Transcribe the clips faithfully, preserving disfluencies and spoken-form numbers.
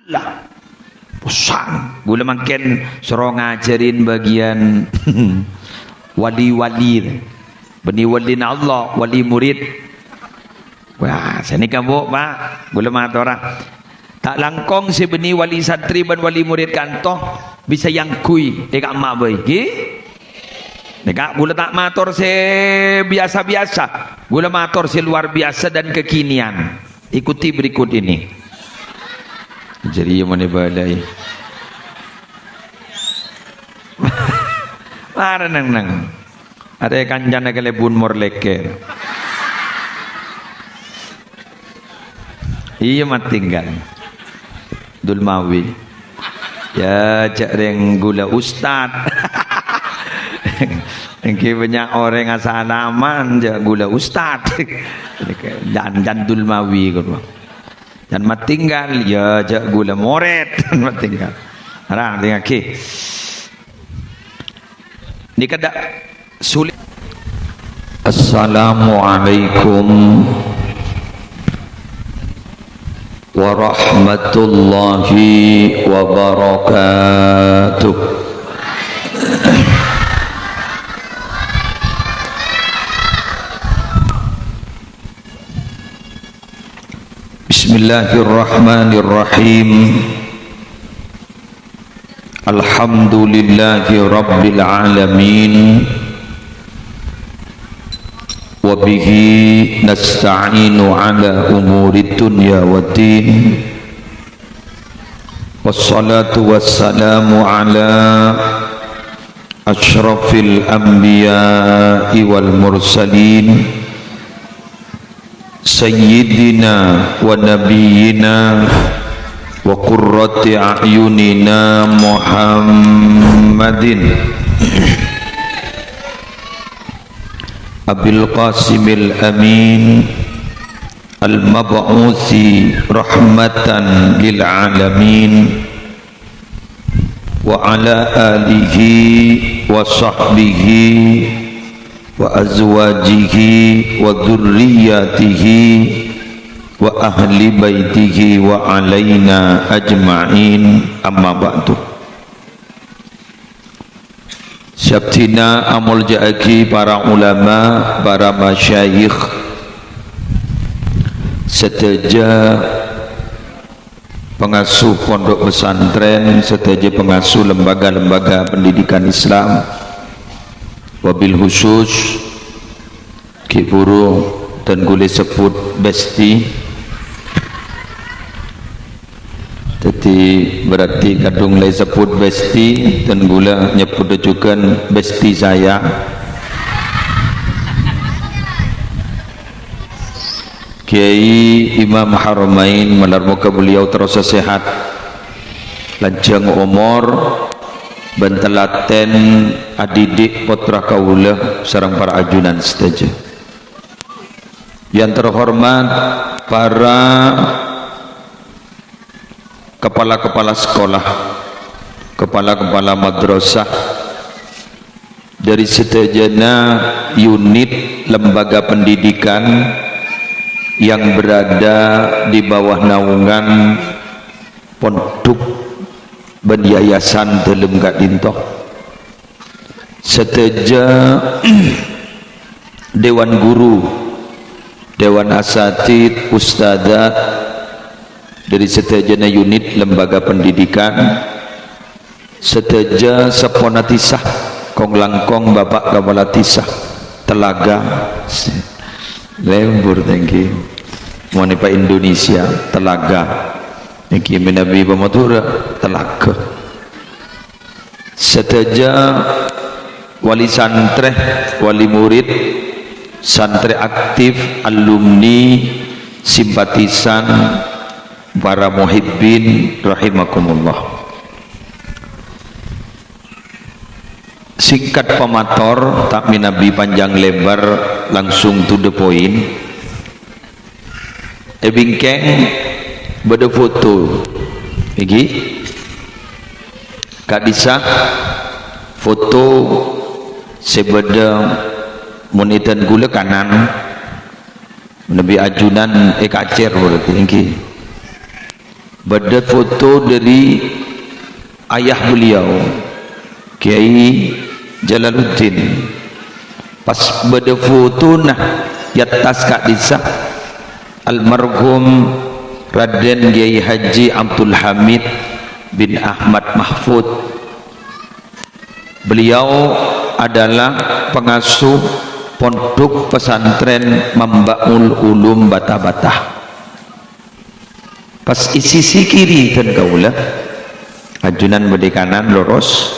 Lah, posang. Ghulâ mangkèn soro ngajhârin bâgiyân wali-wali. Bânnè walina Allah, wali murid. Wah, sanèka, Bu, Pak. Ghulâ matora. Ta' langkong sè bânnè wali santri bân wali murid kanto bisa èangghuy è ka'emma bhâi, ghi? Nèka ghulâ ta' mator sè biyasa-biyasa. Ghulâ mator sè luar biasa dan kekinian. Ikuti berikut ini. Jârèya monè bâlâi. Mara neng-neng. Arè kancana kalèbun mor lèkèr. Iyâ, matinggal. Dulmawi. Ya, jhâ' rèng ghulâ ustad. Èngghi bânnya' orèng asalaman, jhâ' ghulâ ustad. Jan-jan Dulmawi, kodhu. Jan matinggal, ya, jhâ' ghulâ morèd. Matinggal. Arang, dingngaghi. Nèka dâ' sulè. Assalamualaikum warahmatullahi wabarakatuh. Bismillahirrahmanirrahim. Alhamdulillahi rabbil alamin. Wa bihi nasta'inu ala umuri dunya waddin. Wassalatu wassalamu ala asyrafil anbiya'i wal mursalin. Sayyidina wa nabiyyina wa qurrati a'yunina Muhammadin Abil Qasimil Amin al-mab'usi rahmatan lil alamin. Wa ala alihi wa sahbihi wa azwajihi wa dzurriyyatihi wa ahli baitihi wa alaina ajma'in, amma ba'du. Sè abdhina amolja'aghi para ulama, para masyayikh, sadhâjâ pangasuh pondhuk pesantren, sadhâjâ pangasuh lembaga-lembaga pendidikan Islam, wabil khusus ghi' bhuru dân ghulâ sebbhut besti. Dhâddhi berarti kadhung la èsebbhut besti, dân ghulâ nyebbhut jhughân besti saya. Kiai Imam Haramain, malar moga beliau terus sehat, lanjhâng omor, bân telaten adidik pottra kaulâ sareng para ajunan sadhâjâ. Yang terhormat para kepala-kepala sekolah, kepala-kepala madrasah, dari sadhâjâna unit lembaga pendidikan yang berada di bawah naungan pondhuk bân yayasan dhâlem ka'dinto. Sadhâjâ dewan guru, dewan asatid, ustadzat, dari sadhâjâna unit lembaga pendidikan, sadhâjâ seppona dhisa, kong-langkong Bapak Kapala Dhisa Telaga, lembur thank you, monèpa Indonesia, Telaga, nèka manabi Madhurâ, Telaga. Sadhâjâ wali santrè, wali murid, santrè aktif, alumni, simpatisan, para muhibbin rahimakumullah. Singkat pamator, ta' manabi panjang lebar, langsung to the point. È bingkèng bâdâ foto. Nèka. Ka'dhissa' foto sè bâdâ mon è dân ghulâ kanan, manabi ajunan è kacèr berarti, nèka. Bâdâ foto dâri ayah beliau, Kiai Jalaluddin. Pas bâdâ fotona è attas ka'dissa', almarhum Raden Kiai Haji Abdul Hamid bin Ahmad Mahfud. Beliau adalah pengasuh Pondok Pesantren Mambaul Ulum Bata-Bata. Pas è sisi kiri dân kaulâ, ajunan bâdâ è kanan loros.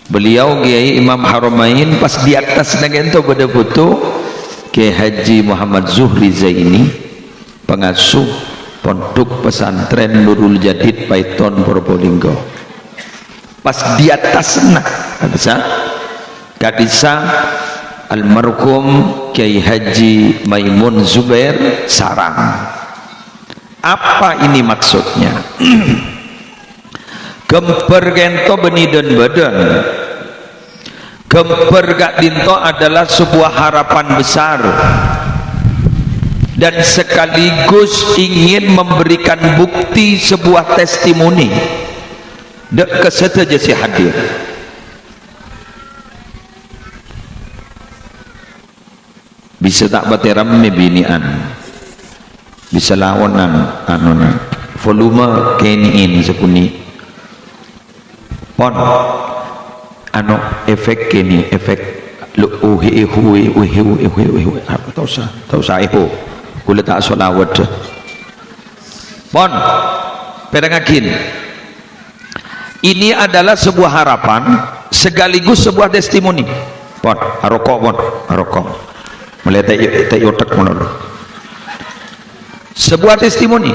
Beliau Kiai Imam Haramain, pas è attasna ghânto bâdâ foto Kiai Haji Muhammad Zuhri Zaini, pengasuh Pondok Pesantren Nurul Jadid Paiton Probolinggo. Pas è attasna, ka'dissa', ka'dissa' almarhum Kiai Haji Maimun Zubair Sarang. Apa ini maksudnya? Ghâmbhâr ghânto bânnè dân-bâdân. Ghâmbhâr ka'dinto adalah sebuah harapan besar dan sekaligus ingin memberikan bukti sebuah testimoni dâ' ka sadhâjâ sè hadir. Bisa ta' patè rammè binè'an. Bisa laonan, anona, volume kènè'èn sakonè'. Pon. Ano, efek kènè', efek lo-, uhi, uhi, uhi, uhi, uhi, uhi, uhi. Apa, ta' osa, ta' osa, eho. Kaulâ ta' sholawat. Pon. Pèrengngaghi. Ini adalah sebuah harapan sekaligus sebuah testimoni. Pon, aroko', pon, aroko'. Mèlè ta' è-, ta' èothèk mon. Sebuah testimoni.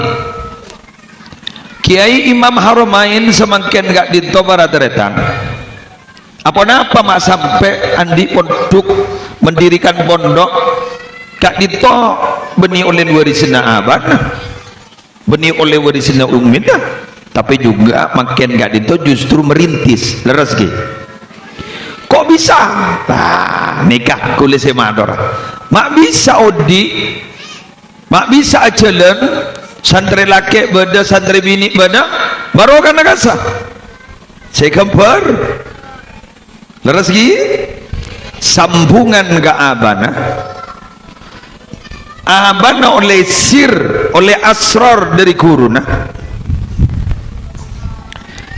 Kiai Imam Haramain samangkèn ka'dinto para tarètan. Aponapa ma' sampè' andi' pondhuk, mendirikan pondok, ka'dinto bânnè ollè warisanna abana? Bânnè ollè warisanna ummina, tapè juga mangkèn ka'dinto justru merintis. Lerres, ghi? Kok bisa? Nah, nèka kaulâ sè mator. Ma' bisa odi', ma' bisa ajhâlân, santrè lakè' bâdâ, santrè binè' bâdâ, barokana kassa'. Sè ghâmbhâr. Lerres, ghi? Sambungan ka abana. Abana ollè sir, ollè asrar dâri ghuruna.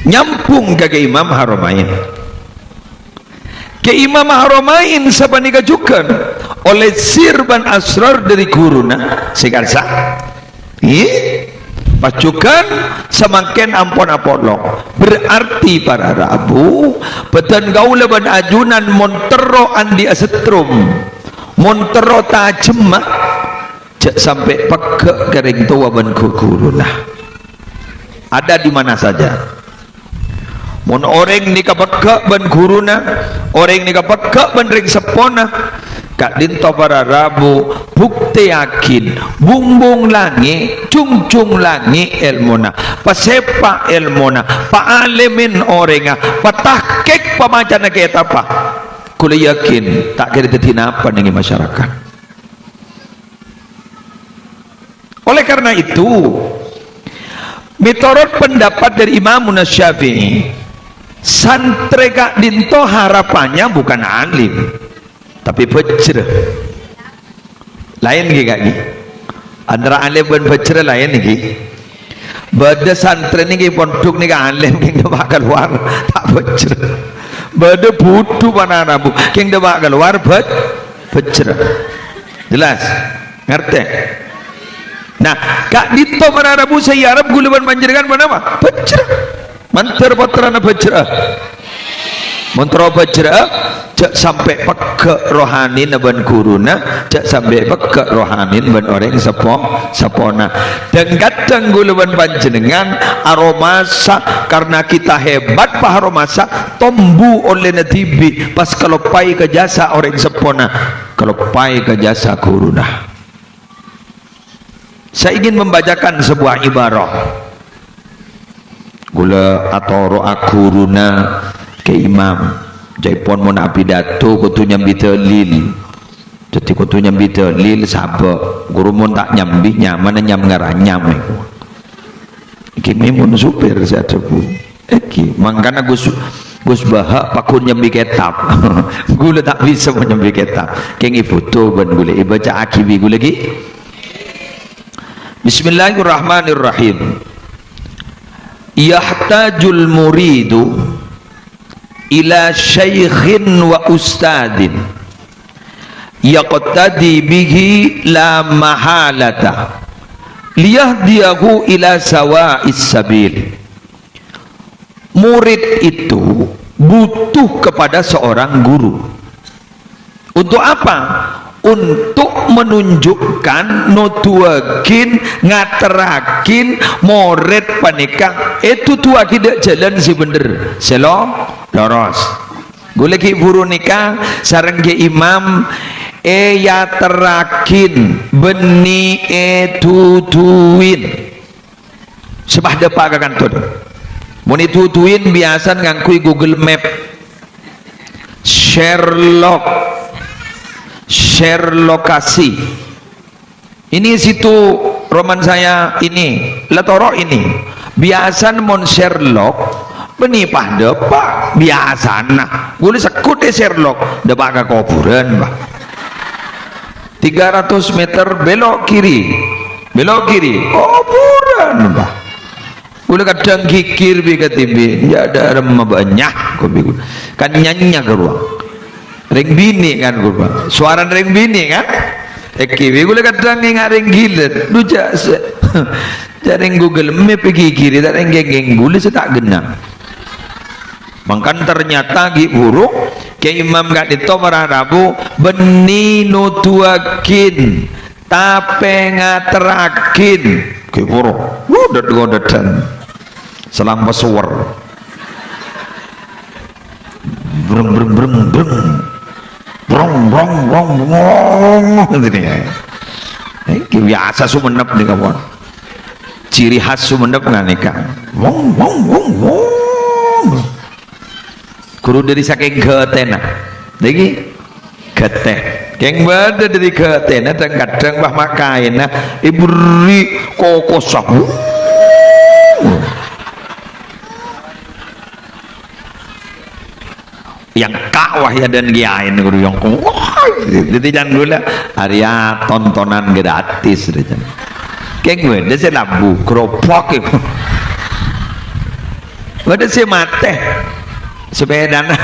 Nyambung ka, ka Imam Haramain. Ka Imam Haramain sapanèka jhughân ollè sir bân asrar dâri ghuruna sè kassa'. Ngghi? Pas jhughân samangkèn ampon apolong. Berarti para rabu, bâdân kaulâ bân ajunan mon terro andi'â setrum, mon terro tajemma, jhâ' sampè' pegghâ' ka rèng towa bân ghu-, ghuruna. Ada di mana saja. Mon orèng nèka pegghâ' bân ghuruna, orèng nèka pegghâ' bân rèng seppona, ka'dinto para rabu buktèyaghi, bungbung langngè', jhungjhung langngè' èlmona, pasèpa' èlmona, paalèmèn orèngnga, patahkik pamacana kètabbhâ. Kaulâ yakin ta' kèra dhâddhi napa neng è masyarakat. Oleh karena itu, mitorot pendapat dari Imam Syafi'i, santrè ka'dinto harapannya bukan alim, tapi bhâjrâ. Laèn, ghi, Ka', ghi? Antara alim bân bhâjrâ laèn, ghi. Bâdâ santrè nèka pondhuk nèka alim, kèng dâpa' kalowar, ta' bhâjrâ. Bâdâ budhu panarabu, kèng dâpa' kalowar bhâj-, bhâjrâ. Jelas? Ngartè? Nah, ka'dinto panarabu sè èarep kaulâ bân panjhennengngan ponapa? Bhâjrâ. Mandhâr pottrana bhâjrâ'â. Mon terro bhâjrâ'â, jhâ' sampè' pegghâ' rohanina bân ghuruna, jhâ' sampè' pegghâ' rohanina bân orèng seppo-, seppona. Dhâng-kadhâng kaulâ bân panjhennengngan aromasa, karena kita hebat, pa, aromasa, tombu ollèna dhibi', pas kaloppaè ka jasa orèng seppona, kaloppaè ka jasa ghuruna. Saya ingin membacakan sebuah ibarah. Kaulâ atoro'a ghuruna ka imam. Ca'èpon mon apidato kodhu nyambi dalil. Dhâddhi kodhu nyambi dalil, sabâ'. Ghuru mon ta' nyambi, nyamana nyam-ngaranyam. Kènè mon sopir sè adhâbu. Èngghi, mangkana Gus, Gus Baha' pagghun nyambi kètab. Ghulâ ta' bisa mon nyambi kètab. Kèng èfoto bân ghulâ, èbâca'aghi bi' ghulâ ghi. Bismillahirrahmanirrahim. Yahtajul muridu ila syaikhin wa ustadzin yaqtadi bihi la mahalata liyahdiyahu ila sawa'is sabil. Murid itu butuh kepada seorang guru. Untuk apa? Untuk menunjukkan, noduwaghin, ngaterraghin mored panèka èduduwaghi dâ' jhâlân sè bhendher, sè lo-, loros. Ghulâ ghi' bhuru nèka sareng ghi' imam èyaterraghin, bânnè èduduwin. Sè pas dâpa' ka kantor. Mon èduduwin biyasana ngangghuy Google Map. Sherlock. Share lokasi. Ini situ roman saya ini. La toro' ini. Biyasana mon Sherlock, bânnè pas dâpa'. Biyasana. Ghulâ segghut è Sherlock. Dâpa' ka kobhurân, Pak. Tiga ratus meter belok kiri. Belok kiri. Kobhurân, Pak. Ghulâ kadhâng ghighir bi' ka T V. Ya, dâ' remma bânnya', kopi ghulâ. Kan nyanyi ka ruwang. Rèng binè' kan, ghulâ. Sowarana rèng binè' kan? Èngghi, bi' ghulâ kadhâng ngènga' rèng ghilâ. Dhu, jhâ' sè. Jhâ' rèng Google Map èghighiri, ta' rèng kèngèng ghulâ sè ta' ghenna. Mangkana ternyata ghi' bhuru, Kè Imam ka'dinto para rabu, bânnè noduwaghin, tapè ngaterraghin. Ghi' bhuru, ngodhât-ngodhâdhân. Selang pesuwer. Breng, breng, breng, breng. Brong, brong, brong, brong. Ngènè ya. Iki biyasa Sumenep nèka, pon. Ciri khas Sumenep nganèka. Wong, wong, wong, wong. Ghuru dâri sakèng ghâtèna. Nèkè ghâtè. Kèng bâdâ dâri ghâtèna, dhâng-kadhâng pas ma' kaènna èberri' kokossa. Yang kak wah ya dan kiyaèn guru yang wah. Jadi jangan gula. Arya tontonan gratis. Kèng bâdâ sè labu, gerobak. Bâdâ sè matè. Sepedana.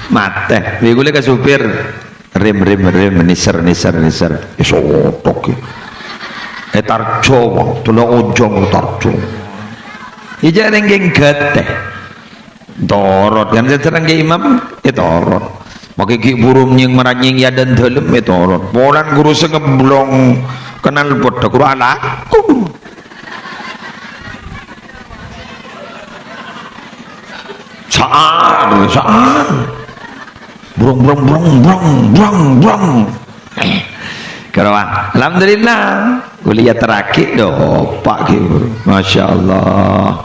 Matè. Bi' ghulâ ka supir. Rem, rem, rem, nèser, nèser, nèser. Èsothok, ya. Ètarjâ, Bang. Tolak ojong, ètarjâ. Ijâ rèng kèng ghâtè. Torot, kan, sè sareng kè imam, ètorot. Makè ghi' bhuru nyèng-maranyèng ya dan dâlem, ètorot. Polana ghuru sè ngeblong knalpot, ghuru alako. Sa'ar, sa'ar. Brong, brong, brong, brong, brong, brong. Eh, karowan. Alhamdulillah. Ghulâ èyaterraghi, dâpa' ghi' bhuru. Masya Allah.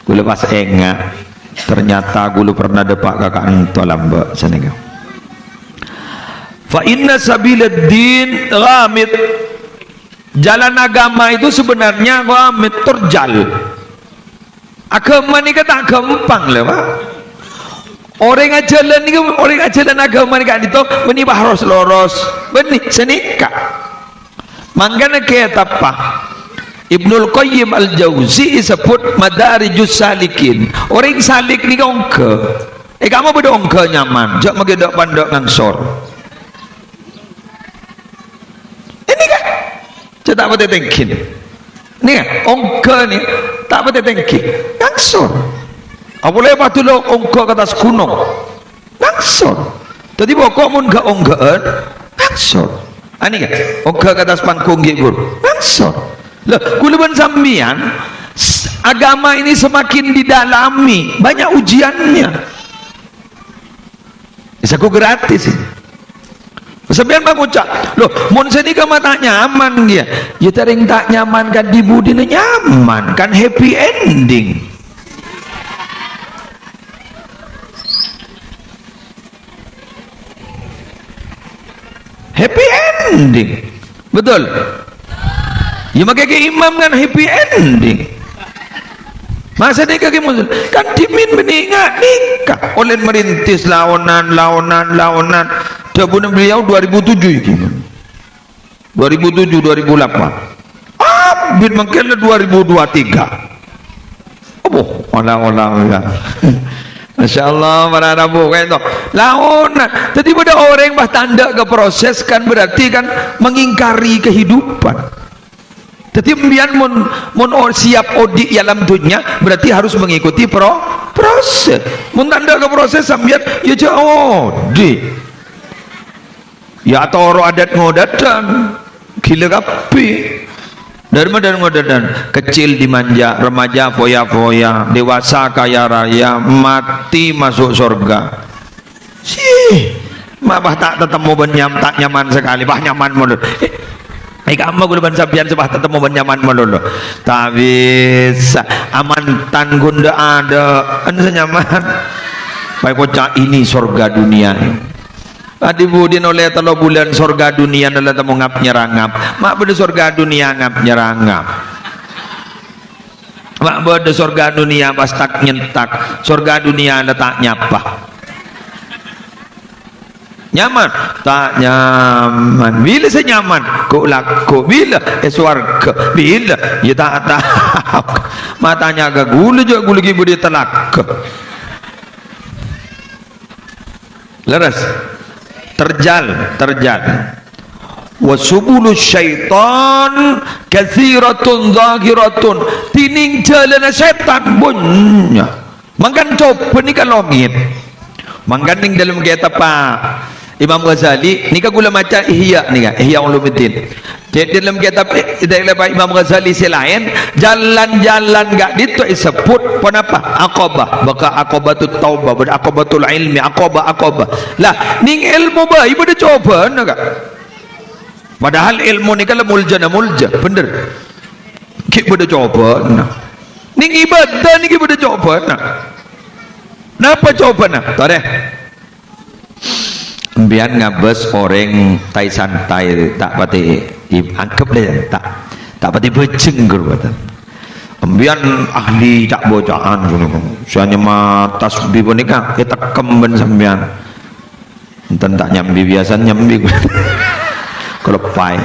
Ghulâ pas ènga'. Ternyata ghulâ pernah dâpa' ka ka'dinto lambâ' sanèka. Fa inna sabiladdin ghamid. Jalan agama itu sebenarnya ghamid, terjal. Aghâma nèka ta' ghâmpang, lho, Pak. Orèng ajhâlân nèka, orèng ajhâlân aghâma nèka ka'dinto, bânnè pas ros-loros. Bânnè, sanèka. Mangkana kètabbhâ Ibnul Qayyim Al-Jauzi èsebbhut Madarijus Salikin. Orèng salik nèka ongghâ. È, kamu bâdâ ongghâ nyaman, jhâ' makè dâ'-pandâ' ngangsor. Ini kan, jhâ' ta' patè tèngghi. Ini kan, ongghâ nè, ta' patè tèngghi. Ngangsor. Apolè padâ lo ongghâ ka attas ghunong. Ngangsor. Dhâddhi pokok mon ghâ-ongghâ'ân, ngangsor. Ani kan, ongghâ ka attas panggung ghi' bhuru. Ngangsor. Lah, ghulâ bân sampèyan, s-, agama ini semakin didalami, banyak ujiannya. Saku gratis. Sampèyan pangoca', "Loh, mon sanèka ma' ta' nyaman, ya?" Ya, ta' rèng ta' nyaman kan di budina nyaman, kan happy ending. Happy ending. Betul? Ya, makè kè imam kan happy ending. Masa nèka ghi' mon-, kan dhimèn bânnè nga-, nèka. Ollè merintis laonan, laonan, laonan. Dhâbuna beliau dua ribu tujuh iki. Dua ribu tujuh, dua ribu delapan. Abit mangkèn la dua ribu dua tiga. Apo? Ola-ola, ola. Masya Allah, para rabu, kayak itu. Laonan. Jadi pada orang pas tanda ke proses kan berarti kan mengingkari kehidupan. Jadi, embiyan mon, mon o-, siap odi' è alam dunya, berarti harus mengikuti pro-, proses. Mon ta' ndak ka proses, sambiyan ya ja' odi'. Ya atoro' adat ngodadan. Gila kabbi. Dari mana ngodadan? Kecil dimanja, remaja foya-foya, dewasa kaya raya, mati masuk surga. Sih, ma' bâ ta' tatemmo bân nyam-, ta' nyaman sakalè. Bâ nyaman malolo. Eh, eh, kamma ghulâ bân sampèyan sè bâ tatemmo bân nyaman malolo. Ta' bisa. Amantan ghun dâ' adâ'. Kan sè nyaman. Bâ koca' ini sorga dunia. Adi budin ollè tello bulân sorga dunia nala temo ngap-nyerangap. Ma' bâdâ sorga dunia ngap-nyerangap. Ma' bâdâ sorga dunia pas tak-nyentak, sorga dunia la ta' nyapa. Nyaman? Ta' nyaman. Bilâ sè nyaman? Ghu'-lagghu'. Bilâ? È sowarghâ. Bilâ? Ya ta' tao. Ma' tanya ka ghulâ, ja' ghulâ ghi' bâdâ è talaga. Lerres? Terjal, terjal. "Wa subulu syaitan katsiratun zahiratun." Dhinèng jhâlâna sètan bânnya'. Mangkana coba nèka longèt. Mangkana nèng dâlem kètab Pak Imam Ghazali, nèka ghulâ maca Ihya nèka, Ihya Ulumuddin. Dâ-, dâlem kètab, dâ-, Imam Ghazali sè laèn, jalan-jalan ka'dinto èsebbhut ponapa? Aqabah, bâkal Aqabatut Taubah, bâdâ Aqabatul Ilmi, Aqabah, Aqabah. Lah, nèng èlmo bhâi bâdâ cobâna, Ka'. Padahal èlmo nèka la moljâna molja, bhender. Ghi' bâdâ cobâna. Nèng ibâdâ nèka ghi' bâdâ cobâna. Napa cobâna? Torè. Embiyan ngabâs orèng tai-santai, ta' patè i-, anggep lè, ta', ta' patè bhâjheng ghâruwa. Embiyan ahli ca'-boca'an, sè nyama tasbih panèka ètekkem bân sampèyan. Enten ta' nyambi, biyasana nyambi. Kaleppay.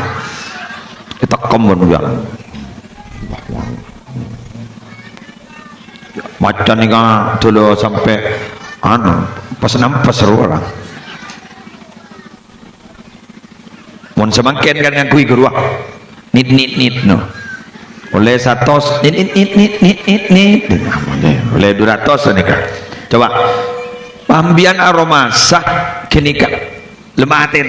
Ètekkem bân sampèyan. Maca nèka dulu sampai, anu, pas nampes rowa. Mon samangkèn kan ngangghuy ghâruwa. Nit, nit, nit, no. Ollè satos, nit, nit, nit, nit, nit, nit, nit. Ollè dua ratos nèka. Coba. Pambiyan aromasa ghânèka. Lematen.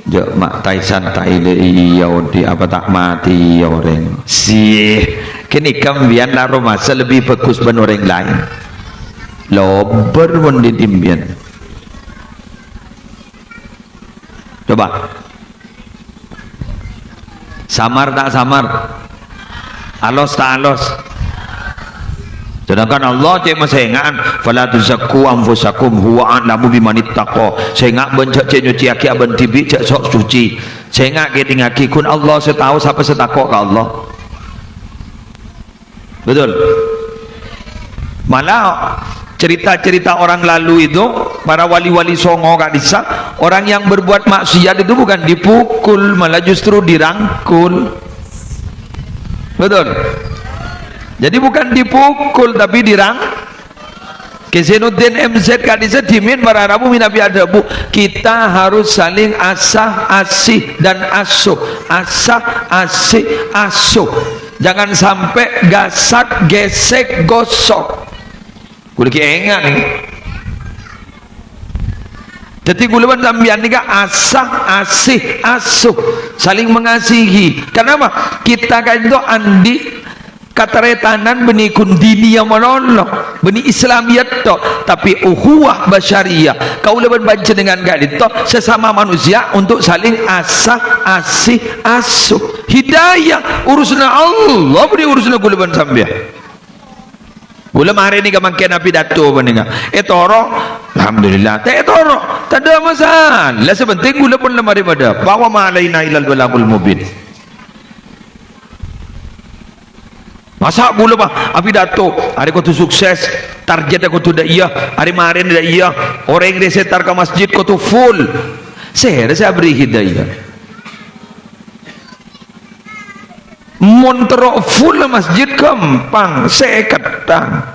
Ja' ma' tai-santai lè, iyâ odi' apa ta' matè orèng. Sih, kènè' kambiyan la aromasa lebbi bhâghus bân orèng laèn. Lobâr mon dhi' embiyan. Coba. Samar ta' samar? Alos ta' alos? Sedangkan Allah cè' masènga'an, "Fala tuzakku anfusakum, huwa a'lamu bimanittaqa." Sènga' bân ja', cè' nyuciyaghi abân dhibi', ja' sok suci. Sènga' kèdingngaghi, ghun Allah sè tao sapa sè tako' ka Allah. Betul. Malah cerita-cerita orang lalu itu, para wali-wali songo ka'dissa', orang yang berbuat maksiat itu bukan dipukul, malah justru dirangkul. Betul. Jadi bukan dipukul, tapi dirang-, Kè Zainuddin M Z ka'dissa' dhimèn para rabu mènabi adhâbu, kita harus saling asah-asih dan asuh. Asah-asih, asuh. Jangan sampai gasak, gesek, gosok. Ghulâ ghi' enga' nèka. Dhâddhi ghulâ bân sampèyan nèka asah, asih, asuh, saling mengasihi. Kenapa? Kita ka'dinto andi' kataretanan bânnè ghun diniyah malolo, bânnè Islamiyah tok, tapè ukhuwah basyariyah. Kaulâ bân panjhennengngan ka'dinto sesama manusia untuk saling asah, asih, asuh. Hidayah, urusanna Allah, bânnè urusanna ghulâ bân sampèyan. Ghulâ marè nèka mangkèn apidato panèka. Ètoro', alhamdulillah. Ta' ètoro', tadâ' masalah. Sè pentèng ghulâ pon la marè padâ. Wa ma alaina illal balaghul mubin. Masa' ghulâ, Pa', apidato, arè kodhu sukses, targetta kodhu dâ' iyâ, arè marèna dâ' iyâ, orèng rè sè entar ka masjid kodhu full. Sèra sè aberri' hidayah? Mon terro full masjid ghâmpang, sèkèttang.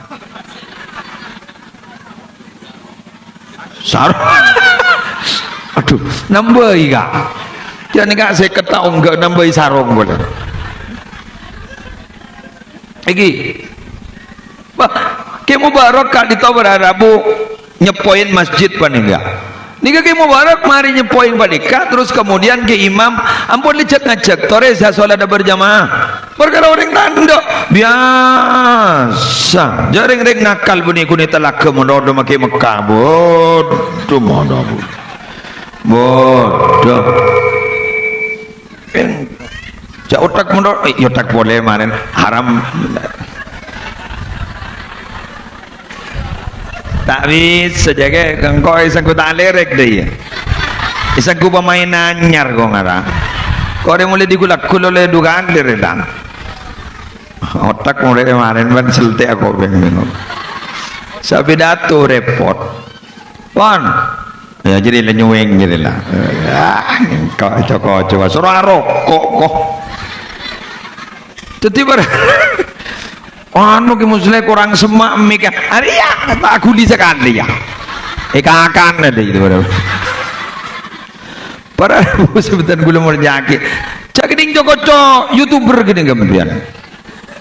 Sar-, Aduh, nambâi, Ka'. Jhâ' nèka sèkèt ta' ongghâ, nambâi sarong polè. Iki. Wah, Kè Mubarak ka'dinto para rabu nyèppoè masjid panèka. Nèka Kè Mubarak marè nyèppoè panèka, terus kemudian Kè Imam, ampon lèjhâk ngajhâk, torè sè sholata berjamaah. Parkara orèng tandhâ, biyasa. Jhâ' rèng-rèng nakal bânnè ghun è talaga mon rodo makè Mekkah. Bodho, modho. Bodho. Jhâ' otak mon ro-, eh, otak polè marèn haram. Ta' bisa jâgâ, engko' èsangghu ta' lèrèk dâ' iyâ. Èsangghu pemain anyar ko' ngara. Ko' rè molaè dighu-lagghu lolè du kali rè, Tang. Otak molaè marèn bân seltè' ako beng-beng. Sapidato repot. Pon. Ya, jadi la nyuwèng jadi la. Ah, engko' co-koco. Soro aroko' ko'. Dâddhi bar-, anu Kè Musleh korang semma' mik, ah. Arèya, ta' ghuli sakalè, ya. Èkakan adâ' itu, para. Para rabu sebutan ghulâ molja'aghi. Jhâ' ghâning co-koco YouTuber ghâning ghâmpèyan.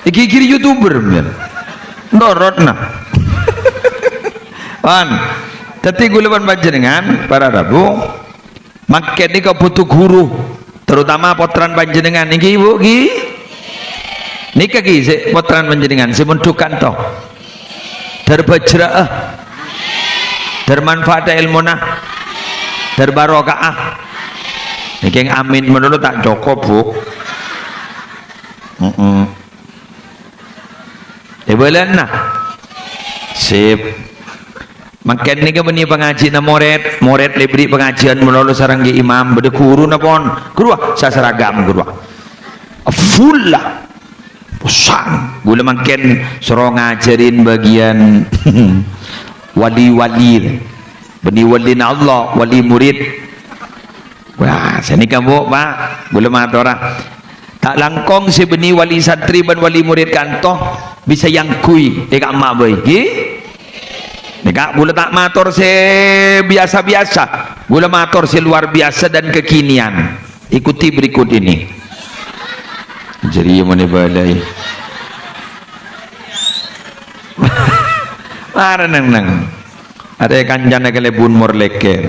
Èghighiri YouTuber, mbiyan. Ndorot, nah. Wan. Dâddhi ghulâ bân panjhennengngan, para rabu, Mangkèn nèka bhuto ghuru, terutama pottrana panjhennengngan. Èngghi, Bu, ghi? Nèka ghi sè pottrana panjhennengngan, sè mondhuk kanto. Dâr bhâjhrâ'â. Dâr manfaatta èlmona. Dâr barokah. Nèkèng amin malolo ta' cokop, Bu. Heeh. Èbâlâna. Sip. Mangkèn nèka bânnè pangajhiânna morèd, morèd lè èbherri' pangajhiân malolo sareng ghi imam, bâdâ ghuruna pon. Ghuru, ah, sasaragam, ghuru, ah. Full, la. Posan. Ghulâ mangkèn soro ngajhârin bâgiyân wali-wali. Bânnè walina Allah, wali murid. Wah, sanèka, Bu, Pak, ghulâ matora. Ta' langkong sè bânnè wali santri bân wali murid kanto bisa èangghuy è ka'emma bhâi, ghi? Nèka ghulâ ta' mator sè biyasa-biyasa, ghulâ mator sè luar biasa dan kekinian. Ikuti berikut ini. Jârèya mon èbâlâi. Mara neng-neng. Arè kancana kalèbun mor lèkèr.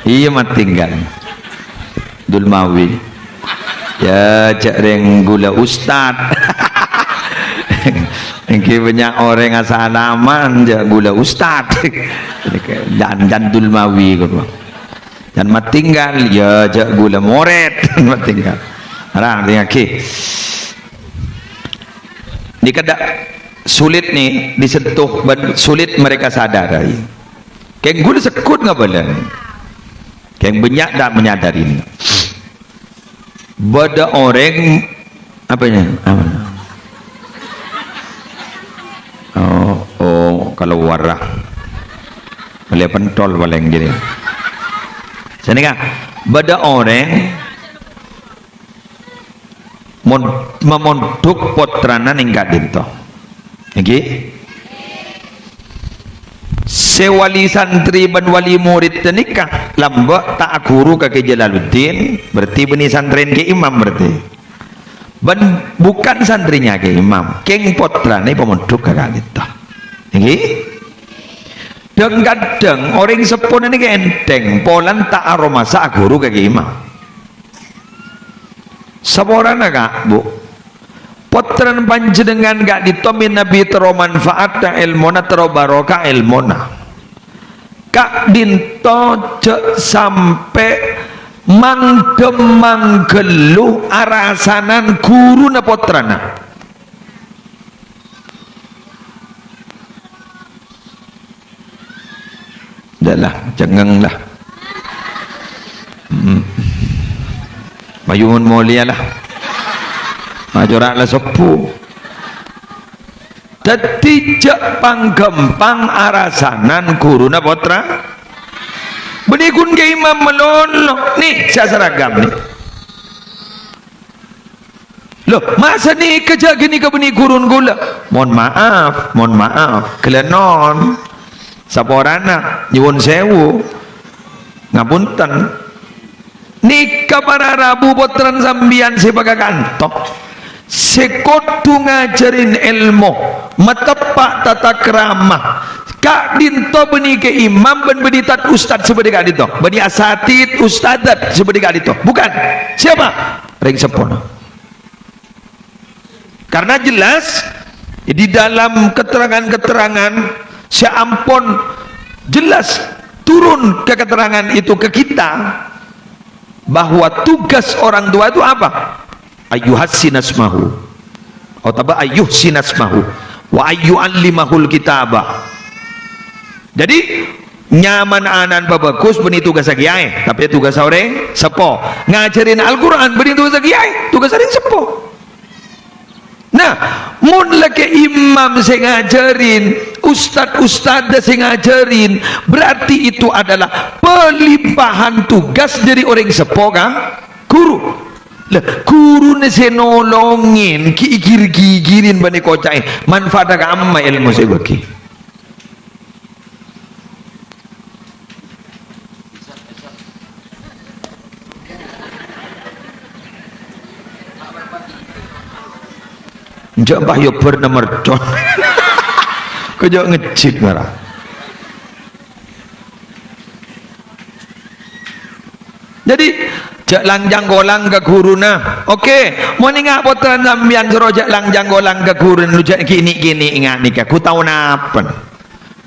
Iyâ, matinggal. Dulmawi. Ya, jhâ' rèng ghulâ ustad. Èngghi bânnya' orèng asalaman, jhâ' ghulâ ustad. Jan-, jan Dulmawi, ghuru. Jan matinggal, ya, jhâ' ghulâ morèd. Matinggal. Arang, dingngaghi. Nèka dâ' sulit nih disentuh bân sulit mereka sadari. Kèng ghulâ segghut ngabâlâna. Kèng bânnya' ta' menyadari. Bâdâ orèng, apa ya? Apa? Oh, oh, kalowar, ah. Mèlè pentol palèng gini. Sanèka, bâdâ orèng mon-, mamondhuk pottrana nèng ka'dinto. Èngghi? Sè wali santri bân wali murid nèka lambâ' ta' aghuru ka Kè Jalaluddin, berarti bânnè santrèna Kè Imam berarti. Bân bukan santrinya Kè Imam, kèng pottrana pamondhuk ka ka'dinto. Èngghi? Dhâng-kadhâng orèng seppona nèka ènthèng, polana ta' aromasa aghuru ka Kè Imam. Saporana, Ka', Bu. Pottrana panjhennengngan ka'dinto mènabi terro manfaatta èlmona, terro barokah èlmona. Ka'dinto jhâ' sampè' mangdhem-mangghâllu arasanan ghuruna pottrana. Dah lah, cengeng lah. Hmm. Mayu mon molèya lah. Macora la sebbu. Daddi jhâ' pangghâmpang arasanan ghuruna pottra. Bânnè ghun ka imam malolo. Nè, sè asaragam, nè. Loh, masa nèka jhâ' ghânèka bânnè ghurun kaulâ? Mohon maaf, mohon maaf. Ghellâ' non. Saporana, nyuwun sèwu. Ngapunten. Nèka para rabu pottrana sampèyan sè pakakanto. Sè kodhu ngajhârin èlmo, mateppa' tata krama. Ka'dinto bânnè ka imam bân bânnè tad-ustad sè bâdâ ka'dinto. Bânnè asatid, ustadzat sè bâdâ ka'dinto. Bukan. Siapa? Rèng seppona. Karena jelas di dalam keterangan-keterangan sè ampon jelas turun ke keterangan itu ke kita bahwa tugas orang tua itu apa? Ayyuhassinasmahu. Otabâ ayyuhsinasmahu. Wa ayyu'allimahul kitaba. Jadi, nyamana ana'na pabhâghus bânnè tugassa kèyaè, tapè tugassa orèng seppo. Ngajhârin Al-Qur'an bânnè tugassa kèyaè, tugassa orèng seppo. Nah, mon lakè imam sè ngajhârin, ustad-ustadda sè ngajhârin, berarti itu adalah pelimpahan tugas dâri orèng seppo ka ghuru. Lah, ghuruna sè nolongè, ghi' ègir-gigirin bânnè koca'è, manfaadda kamma èlmo sè èbâghi. Enjâ' embah yâ bârna mercon. Kejjhâ' ngejjhit ngara. Jadi, jhâ' lang-jhângkolang ka ghuruna. Oke, mon enga' pottrana sampèyan soro jhâ' lang-jhângkolang ka ghuruna, lu jhâ' ghi' nè'-kènè' enga' nèka, ghu tao napa?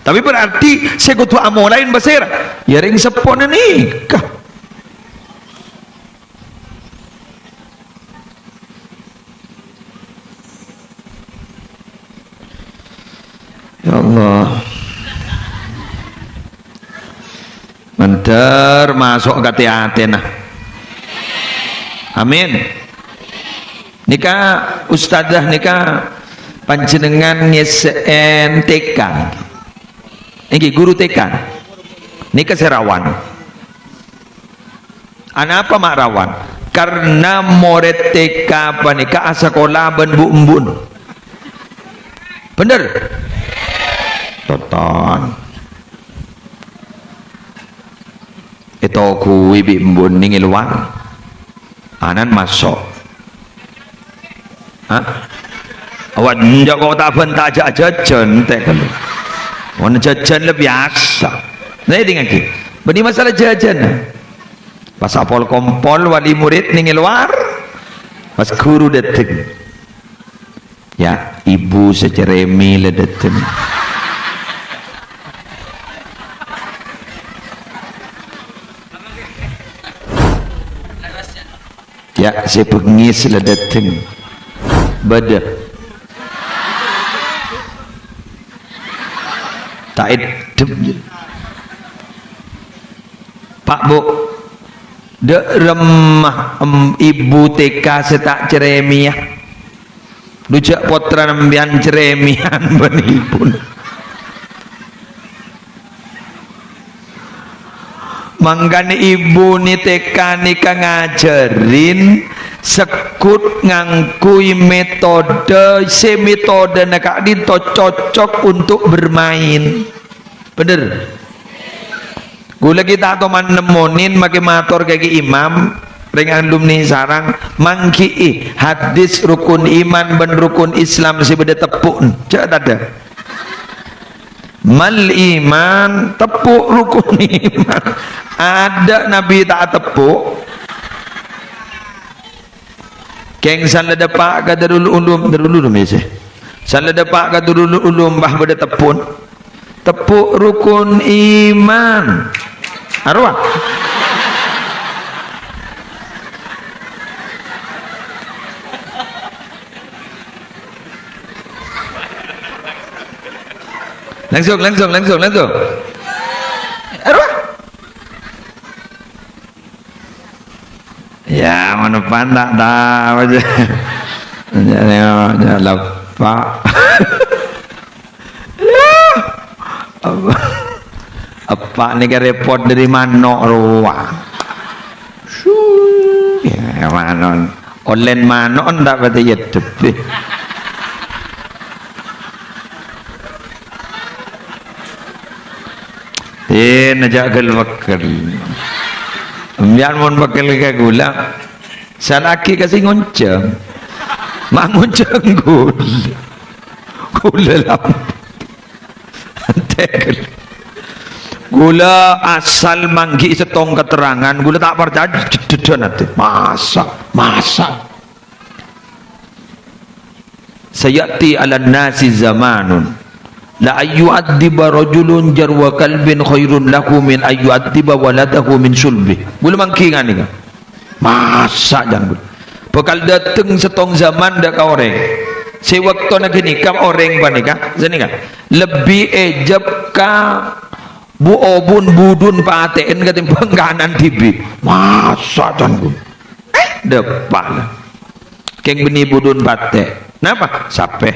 Tapè berarti sè kodhu amolaè pasèra? Yâ rèng seppona nèka. Ya Allah. Mandhâr maso' ka tè-atèna. Amin. Nèka ustadzah nèka panjhennengngan ngèssè'è T K. Èngghi, ghuru T K. Nèka sè rawan. Anapa ma' rawan? Karna morèd T K panèka asakola bân bu'-embu'na. Bhender? Toton. Ètoghuwi bi' embu'na nèng è lowar. Ana'na maso'. Hah? Awak enjâ' kok ta' bân ta' jhâ-, jhâjhân, tè' ghâllu. Mon jhâjhân la biyasa. Nah, èdingngaghi. Bânnè masalah jhâjhân. Pas apol-kompol wali murid nèng è lowar. Pas ghuru dâteng. Ya, ibu sè ceremi la dâteng. Ya, sè bengngis la dâteng. Bâdâ. Ta' eddhep. Pak, Bu, dâ' remma, em, ibu T K sè ta' ceremiya. Dujâ' pottrana sampèyan ceremiyan bân ibuna. Mangkana ibuna T K nèka ngajhârin segghut ngangghuy metode sè metodena ka'dinto cocok untuk bermain. Bhender? Ghulâ ghi' ta' toman nemmonè makè mator ka Kè Imam, rèng alumni sareng, mangghi'i hadis rukun iman bân rukun Islam sè bâdâ teppo'na. Jhâ' tadâ'. Mal iman, teppo' rukun iman. Adâ' nabi ta' ateppo'. Kèng san la dâpa' ka Darul Ulum, Darul Ulum, ya, sih. San la dâpa' ka Darul Ulum, bâh bâdâ teppo'na. Teppo' rukun iman. Arowa. Langsung, langsung, langsung, langsung. Arowa. Ya, manopan ta' tao aja. Nya, nya, nya, leppa'. Eppa' nèka repot dâri mano' rowa. Su, ya, mano'. Ollèn mano' ta' patè èdhebbhi. Eh, najjhâ' ghel-pegghel. Sampèyan mon pegghel ka ghulâ, sala'aghi ka sè ngonjhâng. Ma' ngonjhâng ghulâ. Ghulâ lam-, Tegel. Ghulâ asal mangghi' sèttong katerrangan, ghulâ ta' parcajâ, jedhedan atè. Masa', masa'. "Saya'ti 'alan nasi zamanun, la ayyu'adziba rajulun jarwa kalbin khairun lahu min ayyu'adziba waladahu min sulbih." Ghulâ mangghi' nganèka. Masa', jhân ghulâ. Bhâkal dâteng sèttong zaman dâ' ka orèng. Sè bâktona ghânèka orèng panèka, sanèka, lebbi èjhep ka bu-obun budun patè'èn katèmbhâng ka ana'na dhibi'. Masa', jhân ghulâ. Eh, dâpa' la. Kèng bânnè budun patè'. Napa? Sapè.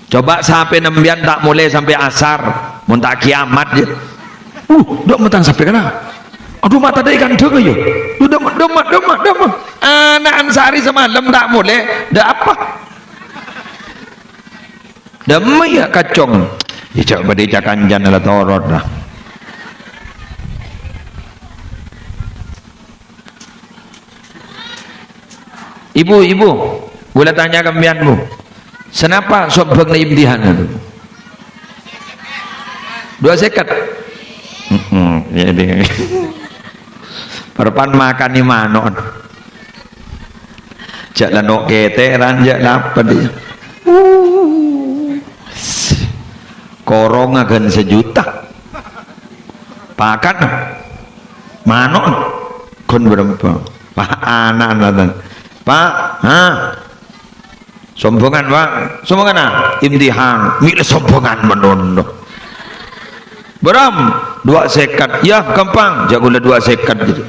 Coba sapèna sampèyan ta' molè sampè' asar, mon ta' kiamat, ya. Uh, dâ' matang sapè kana. Adu, mata dâ' è kandhâng, ya. Dâ', dâ', dâ', dâ', dâ'. Ana' ansari samalem ta' molè, dâ' apa? Dâ' emma, ya, kacong. Ya, coba dâ' ca-kancana la torot, la. Ibu, ibu, ghulâ tanya ka sampèyan, Bu. Sanapa sombhângnga imtihan? Dua sèket. Heeh, ya, ding. Parappa'na makanè mano'. Jhâ' la no' kètèran, jhâ' la apa, dhi. Korongnga ghân sajuta. Pakan. Mano'. Ghun bârâmpa. Pa', ana'na, tan. Pa', ha? Sombhângan, Pa'. Sombhângan, ah? Imtihan. Mè' la sombhângan manono. Bârâmpa? Dua sèket. Ya, ghâmpang. Jhâ' ghulâ dua sèket, gitu.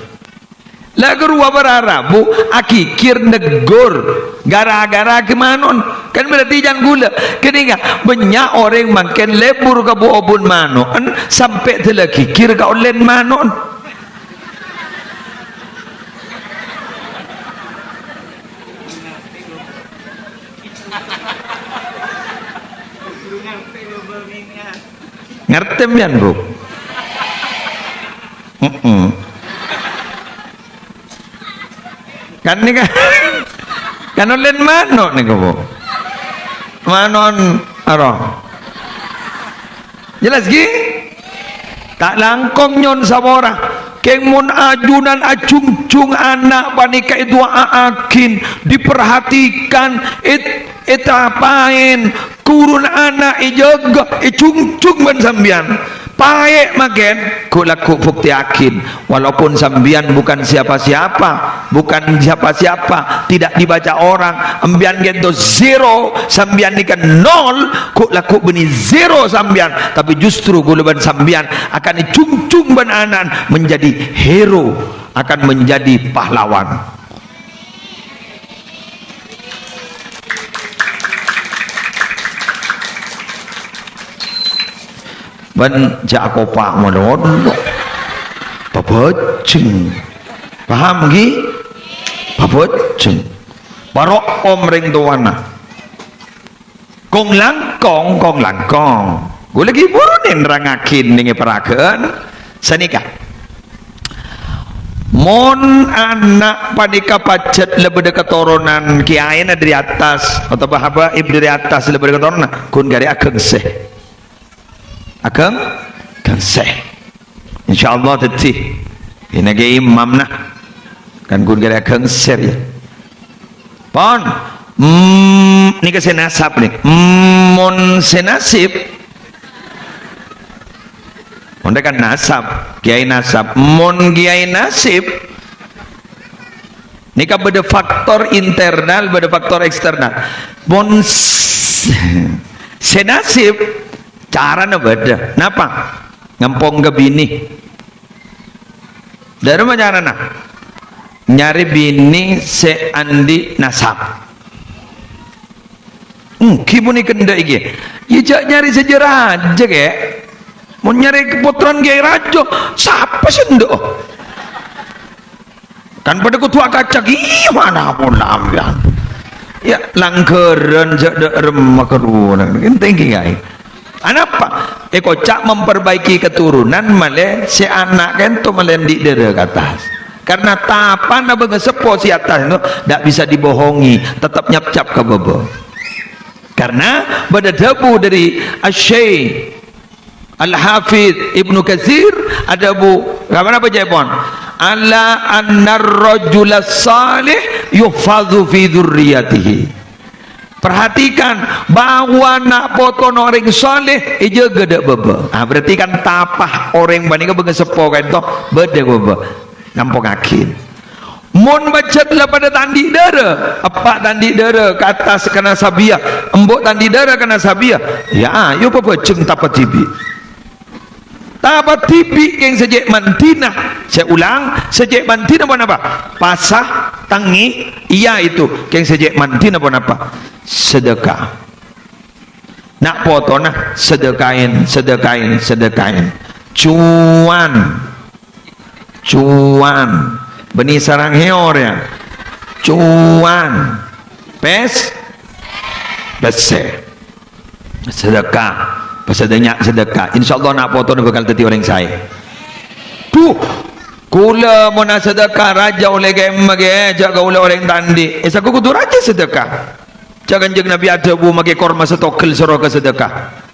La ghâruwa para rabu aghigghir neggur ghârâ-ghârâ ghâ mano'en. Kan berarti jhân ghulâ. Kènènga, bânnya' orèng mangkèn lebur ka bu-obun mano'en sampè' dâlla ghighir ka ollèna mano'en. Ngartè sampèyan, Bu? Heeh. Kan nèka, kan ollèna mano' nèka, Bu. Mano'en aro. Jelas, ghi? Ta' langkong nyo'on sapora. Kèng mon ajunan ajhungjhung ana' panèka èdu'a'aghin, diperhatikan, èt-, ètapaèn, kurun ana' èjâgâ, èjhungjhung bân sampèyan. Paè' mangkèn, ghu'-, lagghu' buktèyaghin, walaupun sampèyan bukan siapa-siapa, bukan siapa-siapa, tidak dibaca orang, sampèyan ghento zero, sampèyan nèka nol, ghu'-, lagghu' bânnè zero sampèyan, tapè justru ghulâ bân sampèyan akan èjhungjhung bân ana'na menjadi hero, akan menjadi pahlawan. Bân jhâ' akopa' malolo. Pabhâjheng. Paham, ghi? Pabhâjheng. Paro'om rèng towana. Kong-langkong, kong-langkong. Ghulâ ghi' buru nerrangaghi nèng è paragâ'ân. Sanèka. Mon ana' panèka pajhât la bâdâ katoronan kèyaèna dâri attas, otabâ habaib dâri attas la bâdâ katoronan, ghun ghârè' aghângsè. Aghâng-, ghângsè. Insyaallah dhâddhi. Ènè ghi imamna. Kan ghun ghârè' aghângsè, ya. Pon. Mm, nèka sè nasab, nè. Mm, mon sè nasib. Mon kan nasab, kiai nasab. Mon kiai nasib. Nèka bâdâ faktor internal, bâdâ faktor eksternal. Mon s-, sè nasib, carana bâdâ. Napa? Ngampong ka binè. Dârâmma carana? Nyarè binè sè andi' nasab. Ènggi ponèka endâ' iki. Iyâ, jhâ' nyarè sè jâ-rajâ, Kè'. Mon nyarè kapottrana Kèyaè Rajâ, sapa sè endâ'? Kan padâ kodhu akacak, iyâ, mana pola, ya. Ya, langghârân jhâ' dâ' remma karowa. Èngghi, Kè'. Anapa? Èkoca' memperbaiki keturunan malè sè ana' kènto malè andi' dârâ ka attas. Karena tapana bângaseppo sè attas itu ndak bisa dibohongi, tetep nyapcap ka bâbâ. Karena bâdâ dhâbu dâri Asy-Syaikh Al-Hafidz Ibnu Katsir adhâbu, apa napa ca'èpon? "Ala annar rajulas shalih yuhfazu fi dzurriyyatihi." Perhatikan bahwa na' potona orèng saleh èjâgâ dâ' bâbâ. Ah, berarti kan tapa orèng panèka bângaseppo ka'dinto bâdâ bâbâ. Nampongngaghi. Mon pajhât la padâ ta' andi' dârâ, eppa' ta' andi' dârâ ka attas ka nasabiyah, embu' ta' andi' dârâ ka nasabiyah, ya ayo pabhâjheng tapa dhibi'. Tapa dhibi' kèng sè cè' mandhina. Sè ulang, sè cè' mandhina ponapa? Pasa, tangngè, iyâ itu. Kèng sè cè' mandhina ponapa? Sedekah. Na' potona sedekaèn, sedekaèn, sedekaèn. Cuan. Cuan. Bânnè sarang heor, ya. Cuan. Pes-, pèssè. Sedekah. Pasadhâjâ sedekah. Insyaallah na' potona bhâkal dhâddhi orèng saè. Bu, kaulâ mon asedekah rajâ ollè kemma, Kè', jhâ' kaulâ orèng ta' andi'. È, sakola kodhu rajâ sedekah. Jhâ' Kanjeng Nabi adhâbu makè korma satoghel soro ka sedekah.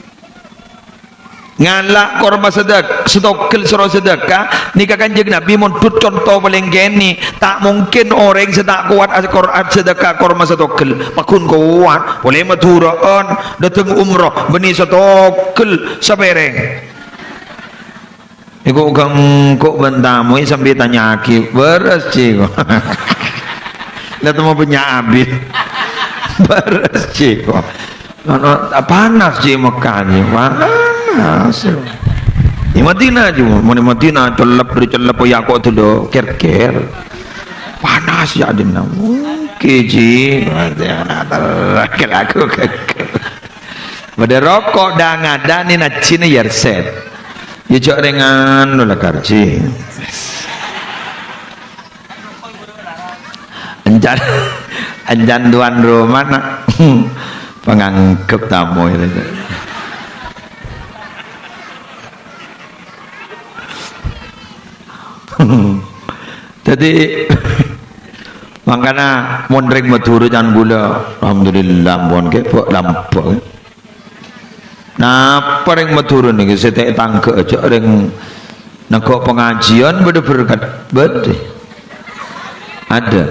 Ngala' korma sedek-, satoghel soro sedekah, nèka Kanjeng Nabi mondhut conto palèng kènè', ta' mungkin orèng sè ta' kowat akor-, sedekah korma satoghel, pagghun kowat, polè Madhurâ'ân, dâteng umroh, bânnè satoghel sapèrèng. Nèko gânggu bân tamoy sambi tanya'aghi, bârâs, Ji, ko. La temmo bânnya' abit. Bârâs, Ji, ko. Ana, panas, Ji, Mekkah, Ji. Panas. È Madinah, Ji. Mon è Madinah, cellep, bâri' cellep, ya, ko' dulu, kèr-kèr. Panas, ya, dinna. Oke, Ji. Kèr aku gègèr. Bâdâ roko' dâ-ngadâ nè najjhina yâ rèsèt. Yâ jhâ' rèng anu la karjhi. Èncan, èncan tuan rumah na' pangangghep tamoy. Dhâddhi, mangkana mon rèng Madhurâ can ghulâ, alhamdulillah, ampon kè, bâ-, lambâ'. Napa rèng Madhurâ nèkè sè ta' tangghâ, jhâ' rèng nèko' pangajiân bâdâ berkat, bâdâ. Ada.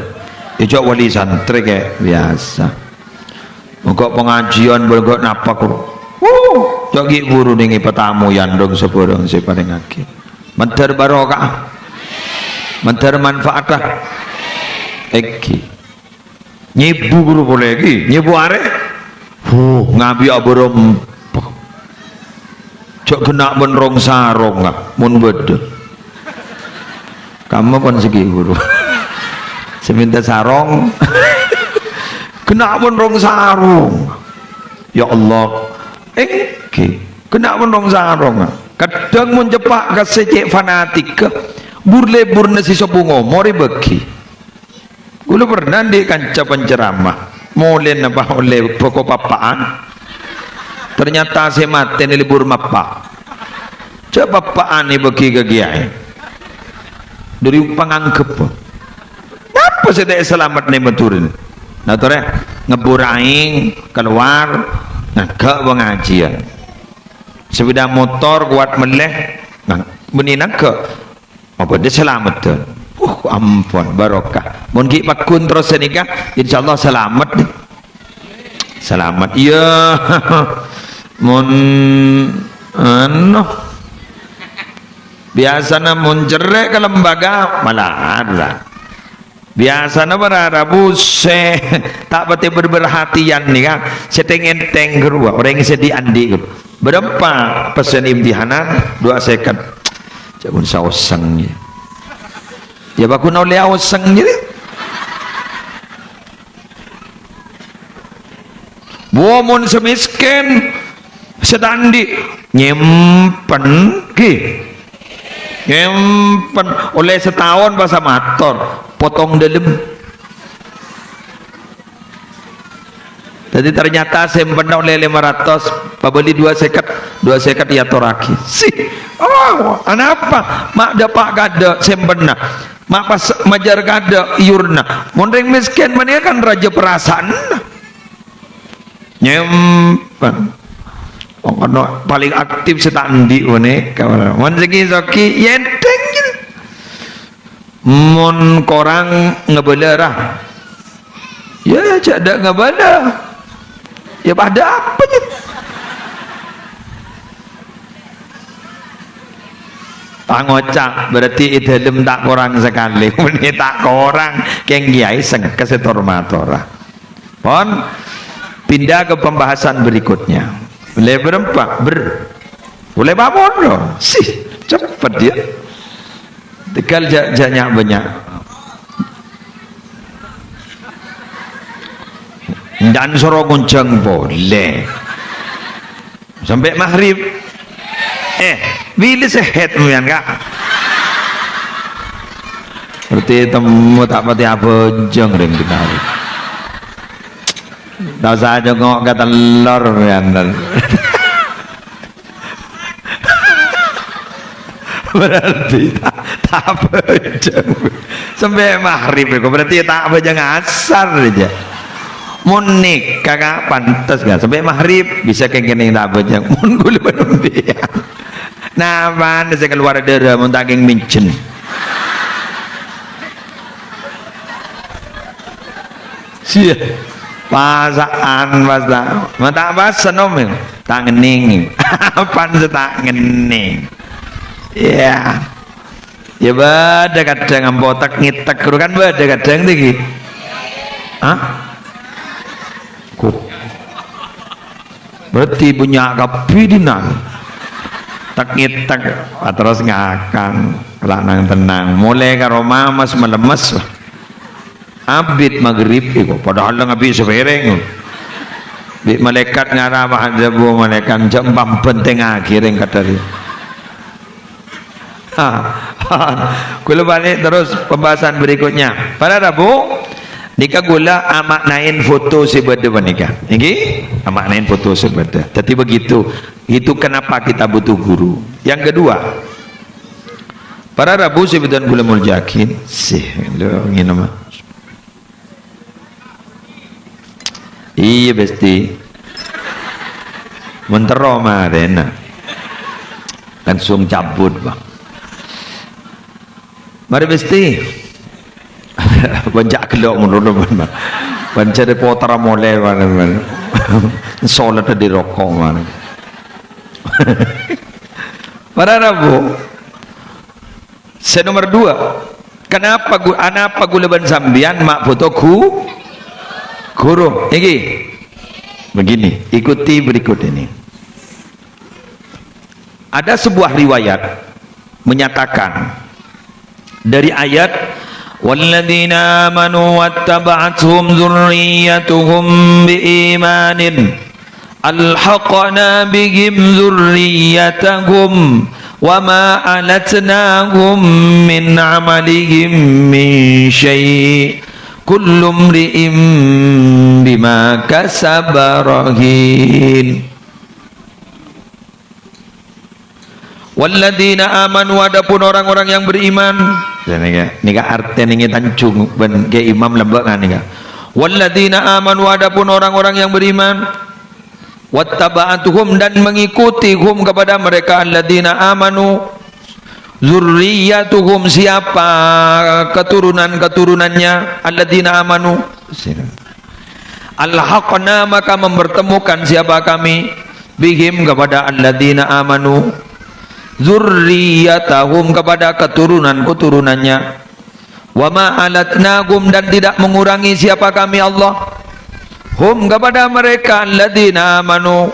Yâ, jhâ' wali santrè kè, biasa. Nèko' pangajiân bâdâ napa ko'. Wuh, jhâ' ghi' buru nèkè patamoyan dong sabhârâng sè parèngaghi. Mandhâr barokah. Mandhâr manfaatah. Èngghi. Nyèbu ghuru polè ghi, nyèbu arè. Huh, ngabi'â bârâmpa. Jhâ' ghenna' bân rong sarong, ah, mon bâdâ. Kamma pon sè ghi ghuru. Sè mènta sarong. Ghenna' bân rong sarong. Ya Allah. Èngghi. Ghenna' bân rong sarong, ah. Kadhâng mon ceppa' ka sè cè' fanatik, bur-lebburna sè sopo ngomorè bâghi. Ghulâ pernah andi' kanca penceramah, molèna pas ollè bhâko pappa'an. Ternyata sè matè nè lebur mappa'. Jhâ' pappa'an èbâghi ka kèyaè. Dâri pangangghep. Napa sè ta' salamet nè Madhurâ? Nah, torè ngebbhur aèng, kalowar, nangghâ' pangajiân. Sepeda motor kowat mellè, nah, bânnè nangghâ'. Mabâdâ salameddhân. Uh, ampon, barokah. Mon ghi' pagghun terros sanèka, insyaallah salamet, nè. Salamet. Iyâ. Mon, anu. Biasana mon cerrè' ka lembaga, malara. Biasana para rabu sè ta' patè ber-, berhatian nèka, sè tèng-èntèng ghâruwa, orèng sè dhi'-andhi' ghâruwa. Bârâmpa pèssèna imtihanan? Dua sèket. Jhâ' pon saosèng, yâ. Ya, paghun ollè aosèng, jârèya. Wah, mon sè mèskèn, sè ta' andi', nyèmpen, ghi. Nyèmpen, ollè sataon pas amator, potong dâlem. Dhâddhi, ternyata sèmpenna ollè lèma ratos, pabâli dua sèket, dua sèket èyatorraghi. Sih, oh, anapa? Ma' dâpa' kaadâ' sèmpenna, ma' pas majâr kaadâ' iyurna. Mon rèng mèskèn panèka kan rajâ parasaanna. Nyèmpen. Wong ana palèng aktif sè ta' andi' panèka. Mon sè ghi-soghi, ya ènthèng, gitu. Mon korang ngabâlâ, ra. Ya, jhâ' dâ' ngabâlâ. Ya, padâ apa, jâ? Pangoca', berarti è dâlem ta' korang sakalè. Mènè ta' korang, kèng kèyaè sengka sè tor-matora. Pon, pindah ke pembahasan berikutnya. Ollè bârâmpa, ber-, ollè pamono. Sih, cepet ya. Tegal jâ', jâ' nya'-bânnya'. Èndan soro ngonjhâng polè. Sampè' maghrib. Eh, bilâ sè haid sampèyan, Ka'? Berarti temmo ta' patè abhâjâng rèng dinna'. Ta' osa jhungok ka tellor, sampèyan. Berarti ta', ta' abhâjâng. Sampè' maghrib iku berarti ta' abhâjâng asar jâ. Mon nèka, Ka', pantes, Ka', sampè' maghrib bisa kèng-kèng ta' abhâjâng. Mon kaulâ bân sampèyan. Napana sè kalowar dârâ mon ta' kèng mènjhên? Siya. Pasa'an, pas ta', ma' ta' pas senom, ya. Ta' ngennèng. Apaan sè ta' ngennèng? Ya. Ya, bâdâ kadhâng ampo tek-ngètek, kan bâdâ kadhâng, tèngghi. Hah? Kok. Berarti bânnya' kabbhi dinna'. Tek-ngètek, ah, terros ngakan, la nang-tennang. Molè ka roma mes-malemes. Abit maghrib iku, padahal la ngabi' sapèrèng. Bi' malaèkat ngara, adhâbu malaèkat, "Jhâ' pambhentèngngaghi rèng kadhâri." Kaulâ bâli' terros pembahasan berikutnya. Para rabu, nèka kaulâ amaknaè foto sè bâdâ panèka. Èngghi? Amaknaè foto sè bâdâ. Jadi begitu. Itu kenapa kita butuh guru. Yang kedua, para rabu sè bhâdhân kaulâ moljâ'aghi, sih, lho, ngènoma. Iyâ, Besti. Mon terro marèna. Langsung cabut, Bang. Marè, Besti. Bân jhâ' ghellu' mon rono, bân. Bân jârèya potèra molè, bân, bân. Solat dâddhi roko', bân. Para rabu. Sè nomer dua, kenapa gu-, anapa kaulâ bân sampèyan ma' bhuto gu-, guru? Èngghi. Begini, ikuti berikut ini. Ada sebuah riwayat menyatakan dari ayat, "Walladzina amanu wattaba'athum dzurriyyatuhum biimanin." Alhaqna bihim dzurriyyatahum wa ma alatnahum min amalihim min syai'. Kullu mri'in bima kasaba rahin. Walladzina amanu, adapun orang-orang yang beriman. Ya, nèka, nèka artèna nèka Tanjung bân Kè Imam Lembek kan nèka. Walladzina amanu, adapun orang-orang yang beriman. Wattaba'atuhum, dan mengikuti hum kepada mereka, alladzina amanu, zurriyatuhum, siapa keturunan-keturunannya, alladzina amanu. Alhaqna, maka mempertemukan siapa kami, bihim, kepada alladzina amanu, zurriyatahum, kepada keturunan-keturunannya. Wa ma alatnahum, dan tidak mengurangi siapa kami Allah, hum, kepada mereka, alladzina amanu,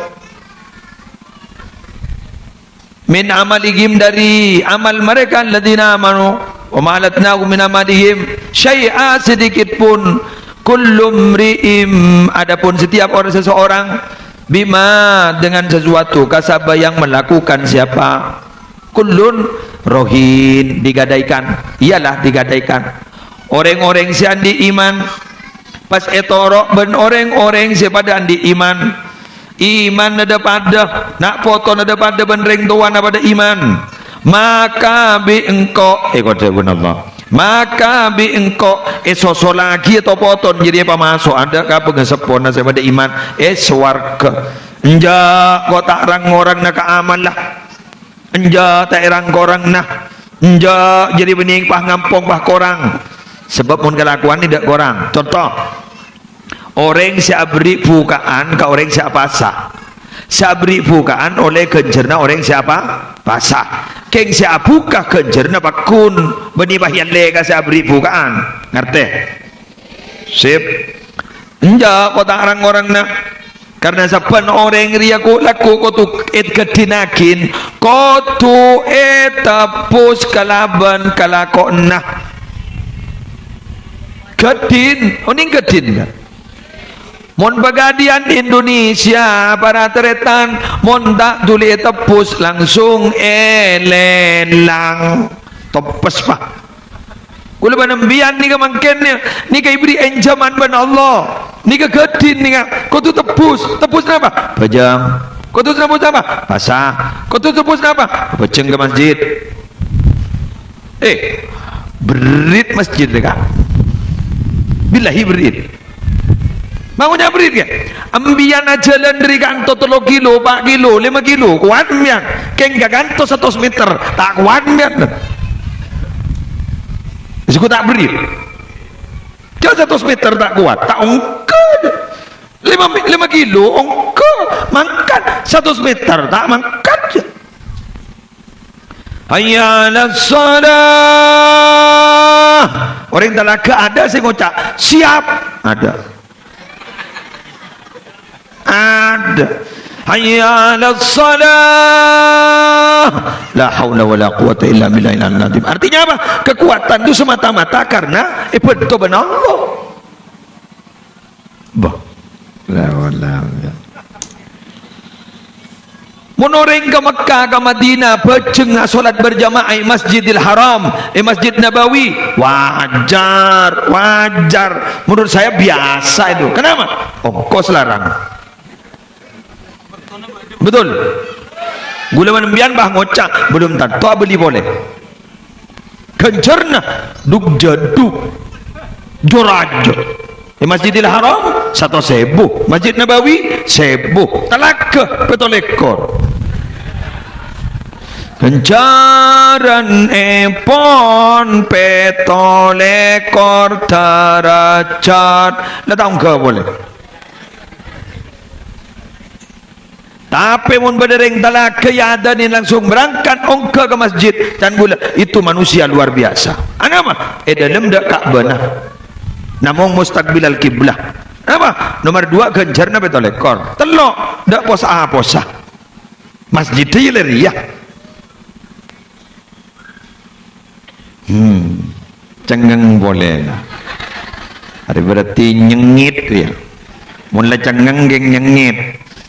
min amalihim, dari amal mereka, alladzina amanu, Wa ma alatnahum min amalihim syai'a, sedikit pun. Kullu mri'in, adapun setiap orang, seseorang, bima, dengan sesuatu, kasaba, yang melakukan, siapa. Kullun rohin, digadaikan, iyalah digadaikan. Orèng-orèng sè andi' iman, pas ètoro' bân orèng-orèng sè padâ andi' iman. Imanna dâ-padâ, na' potona dâ-padâ bân rèng towana padâ iman. Maka bi' engko', eh, kodhâ bân Allah. Maka bi' engko' èsosolaghi to-poton jârèya pamaso' adâ' ka pangaseppona sè padâ iman è sowarghâ. Enjâ' ko' ta' rang-orangna ka amalla. Enjâ' ta' èrang-korangna. Enjâ' jârèya bânnè pas ngampong pas korang. Sabâb mon kalakowan nèdhâ' korang. Conto, orèng sè aberri' buka'an ka orèng sè apasa. Sè aberri' buka'an ollè ghânjhârânna orèng sè apasa. Kèng sè abuka ghânjhârânna pagghun bânnè pas èallè ka sè aberri' buka'an. Ngartè? Sip. Enjâ' ko' ta' rang-orangna. Karna sabbhân orèng rèya ko-, lagghu' kodhu èghâdhinaghi, kodhu ètebbhus kalabân kalakowanna. Ghâdhin, onèng ghâdhin, kan? Mon paghâdhiyân Indonesia, para tarètan, mon ta' dhuli ètebbhus, langsung èlèlang. Toppes, Pak. Kaulâ bân sampèyan nèka mangkèn nè-, nèka èberri' ènjhâman bân Allah. Nèka ghâdhin nèka, kodhu tebbhus. Tebbhus napa? Bhâjâng. Kodhu tebbhus napa? Pasa. Kodhu tebbhus napa? Bhâjâng ka masjid. Eh, berrit masjid nèka. Billahi berrit. Mau nyabrit ya? Embiyan ajhâlân dâri kanto tello kilo, pa' kilo, lèma kilo, kowat embiyan. Kèng ka kanto satos meter, ta' kowat embiyan. Sèngko' ta' berrit. Jhâ' satos meter ta' kowat, ta' ongghâ. Lèma, lèma kilo, ongghâ. Mangkat satos meter, ta' mangkat. Hayya 'alas shalah. Orèng talaga adâ' sè ngoca', "Siap." Adâ'. Adâ'. Hayya 'alas shalah. La haula wala quwwata illa billahil 'aliyyil 'azhim. Artinya apa? Kekuatan itu semata-mata karena èbhânto bân Allah. Bah. La, la, la. Mon orèng ka Mekkah, ka Madinah, bhâjâng asolat berjamaah è Masjidil Haram, è Masjid Nabawi, wajar, wajar. Menurut saya biasa itu. Kenapa? Ongkos larang. Betul. Kaulâ bân sampèyan pas ngoca', belum tentu abâli polè. Ghânjhârânna duk-jhâduk, jhâ-rajâ. È Masjidil Haram, satos èbu. Masjid Nabawi, sèbu. Talaga, pètto lèkor. Ghânjhârânèpon pètto lèkor dârâjhât. La ta' ongghâ polè. Tapè mon bâdâ rèng talaga èadânè langsung berangkat ongghâ ka masjid, can kaulâ, itu manusia luar biasa. Anapa? È dâlem dâ' Ka'bahna. Namong mustaqbilal kiblah. Napa? Nomor dua, ghânjhârânna pètto lèkor. Tello', dâ' pos-apossa. Masjidda iyâ la rèya. Hmm. Cengngeng polè, la. Arè berarti nyengngit, ya. Mon la cengngeng, kèng nyengngit.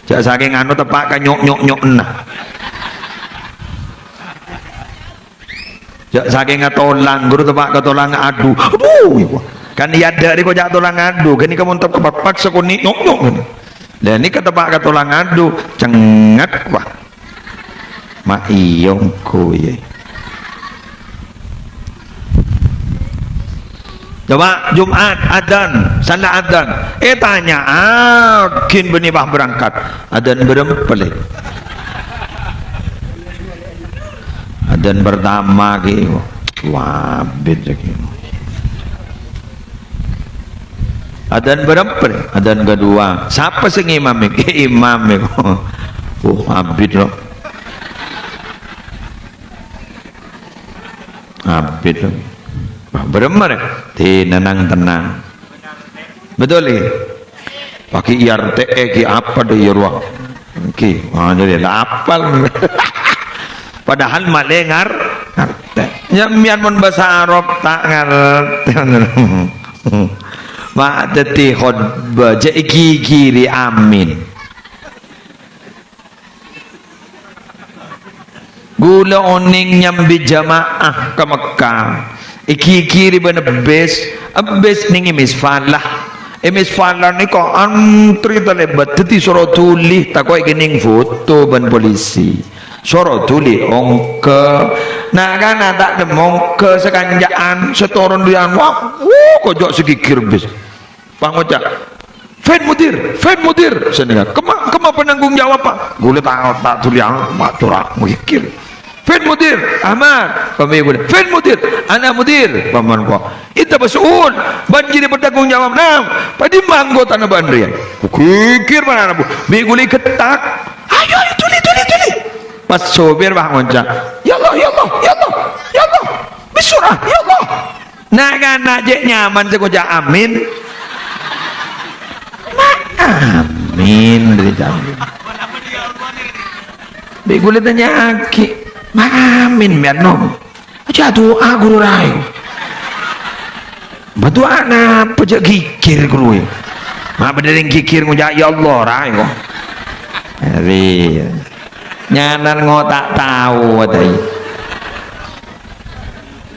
Jhâ' sakèng anu teppa' ka nyok-nyok-nyokna. Jhâ' sakèng atolang, ghuru teppa' ka tolang adu. Aduh, kan iyâ dâri kok jhâ' tolang adu, ghânèka mon tep-, kepaksa konè' nyok-nyok. La nèka teppa' ka tolang adu, cengngek, wah. Ma' iyâ engko' yâ. Coba Jumat adzan, sana adzan. Eh, tanya, ah, ghin bânnè pas berangkat. Adzan bârâmpa lè? Adzan pertama ki. Wah, abit lagi. Adzan bârâmpa? Adzan kedua. Sapa sè ngimami? Imam iku. Oh, abit, loh. Abit, loh. Wah, bârâmpa, rè? Tenang, tenang. Betul, ya? Pakai I R T E, ki apa deh, ya, ruang? Ki, ah, jadi lah apal. Padahal malè ngar-, ngartè. Sampèyan mon bhâsa Arab ta' ngartè. Ma' dhâddhi khotbah, jhâ' èghighiri amin. Ghulâ onèng nyambit jama'ah ka Mekkah. Èghighiri bân bis, bis nèng è Misfalah. È Misfalah nèka antri talèbât, dhâddhi soro dhuli, tako' èkennèng foto bân polisi. Soro dhuli ongghâ. Na'-kana' ta' nemmo ongghâ sakanca'an, sè toron dhuli, wah, wuh, kocok sè ghighir bis. Pas ngoca', "Fin mudir, fin mudir." Sè nèka, "Kemma, kemma penanggung jawab, Pak?" Ghulâ ta', ta' dhuli, ma' cora' ghighir. "Fin mudir, Ahmad." Pamè ghulâ, "Fin mudir, ana mudir." Paman ko, "Anta mas'ul, bân jârèya penanggung jawab." "Na'am, pa dimma anggotana bâ'na rèya?" Ghighir bân ana bu, bi' ghulâ èghettak. "Ayo, ayo, dhuli, dhuli, dhuli." Pas sopir pas ngoca', "Ya Allah, ya Allah, ya Allah, ya Allah, bisurah, ya Allah." Na'-kana' jhâ' nyaman sè ngoca' amin. Ma' amin, dhâddhi amin. Bi' ghulâ tanya'aghi, "Ma' amin, mèyan, nom?" "Jhâ' du'a, ghuru, raè." "Bâ du'a napa, jhâ' ghighir, ghuru, è?" Ma' bâdâ rèng ghighir ngoca', "Ya Allah, raè, ko." Arè. Nyanan ngo ta' tao, adâi.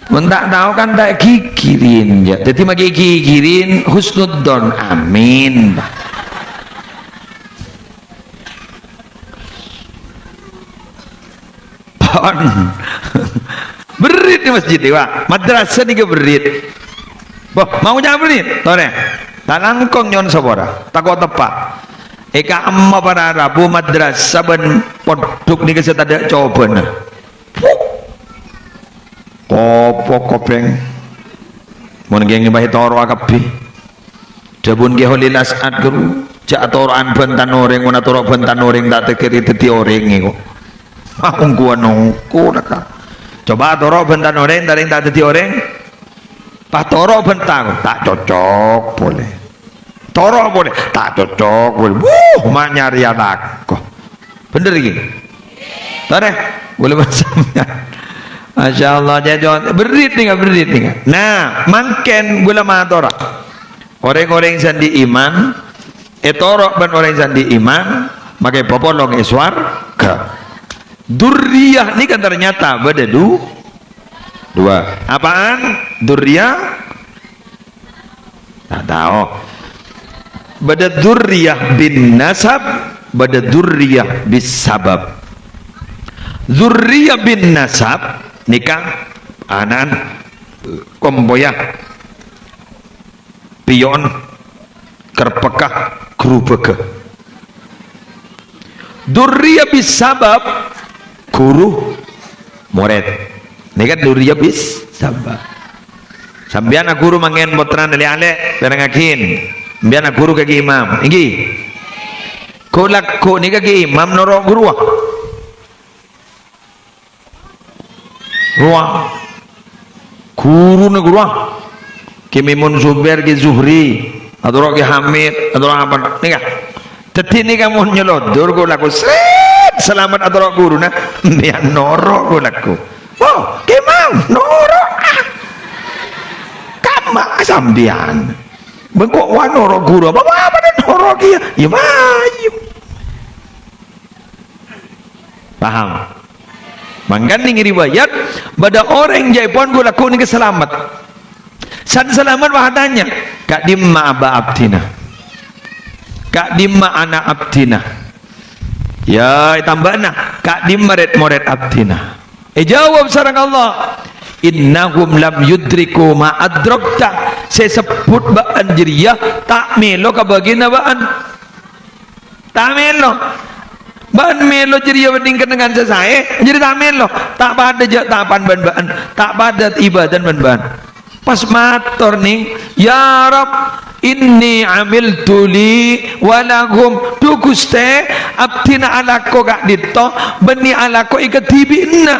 Mon ta' tao kan ta' ghighiri, jhâ'. Dhâddhi makè ghighiri husnudzon. Amin. Pon. Berrit è masjid, wa. Madrasah nèka berrit. Boh, mau jâ' berrit? Torè. Ta' langkong nyo'on sapora. Tako' teppa'. È ka'emma para rabu madrasah bân pondhuk nèka sè tadâ' cobâna. Kopo kopèng. Mon kèng nyembâi toro'a kabbhi. Dhâbuna Kè Kholil As'ad, ghuru, jhâ' atoro'an bhântan orèng, mon atoro' bhântan orèng ta' tèkèrè dhâddhi orèng, èko. Wah, ongghuwân ongghu, la, ka. Coba atoro' bhântan orèng, ta' rèng ta' dhâddhi orèng. Pas toro' bhântan, ta' cocok polè. Toro' polè, ta' cocok polè. Wuh, ma' nyarèya lako. Bhender iki? Torè, ghulâ bân sampèyan. Masya Allah, jâ-, jâ-, berrit nèka, berrit nèka. Nah, mangkèn ghulâ matora. Orèng-orèng sè andi' iman, ètoro' bân orèng sè andi' iman, makè papolong è sowarghâ. Durriyah nèka ternyata bâdâ du-, dua. Apaan? Durriyah? Ta' tao. Bâdâ durriyah bin nasab, bâdâ durriyah bis sabab. Durriyah bin nasab nèka ana'na kompoyya. Piyon, kerpekka, gerubegghâ. Durriyah bis sabab, ghuru, morèd. Nèka durriyah bis sabab. Sampèyan aghuru mangkèn pottrana lè-alè, pèrengngaghin. Sampèyan aghuru ka Kè Imam. Èngghi. Ghu-lagghu nèka Kè Imam noro' ghuruwâ. Rowa. Ghuruna ghuruwâ. Kè Maimun Zubair, Kè Zuhri, atoro' Kè Hamid, atoro' apa, nèka. Dhâddhi nèka mon nyelodor, ghu-lagghu srèt salamet atoro' ghuruna, sampèyan noro' ghu-lagghu. Oh, Kè Imam, noro'. Ah. Kamma sampèyan. Bengko wa noro' ghuru, apa, apa, apa noro' kèya? Ya, mayu. Paham? Mangkana nèng riwayat, bâdâ orèng jâèpon ghu-lagghu nèka salamet. San salamet wah atanya, "Ka'dimma aba abdina? Ka'dimma ana abdina?" Ya, ètambâna, "Ka'dimma rèd-morèd abdina?" Èjâwâb sareng Allah, "Innahum lam yudriku ma adrakta." Sè èsebbhut bâ'ân jârèya ta' mèlo ka bâgiyânna bâ'ân. Ta' mèlo. Bâ'ân mèlo jârèya wedding kennengngan sè saè, jârèya ta' mèlo. Ta' padâ jâ' tapa'an bân bâ'ân. Ta' padâ ibâdâna bân bâ'ân. Pas mator, nèng, "Ya Rabb, inni amiltu li wa lahum." Dhu Ghustè, abdhina alako ka'dinto, bânnè alako èkadhibi'na.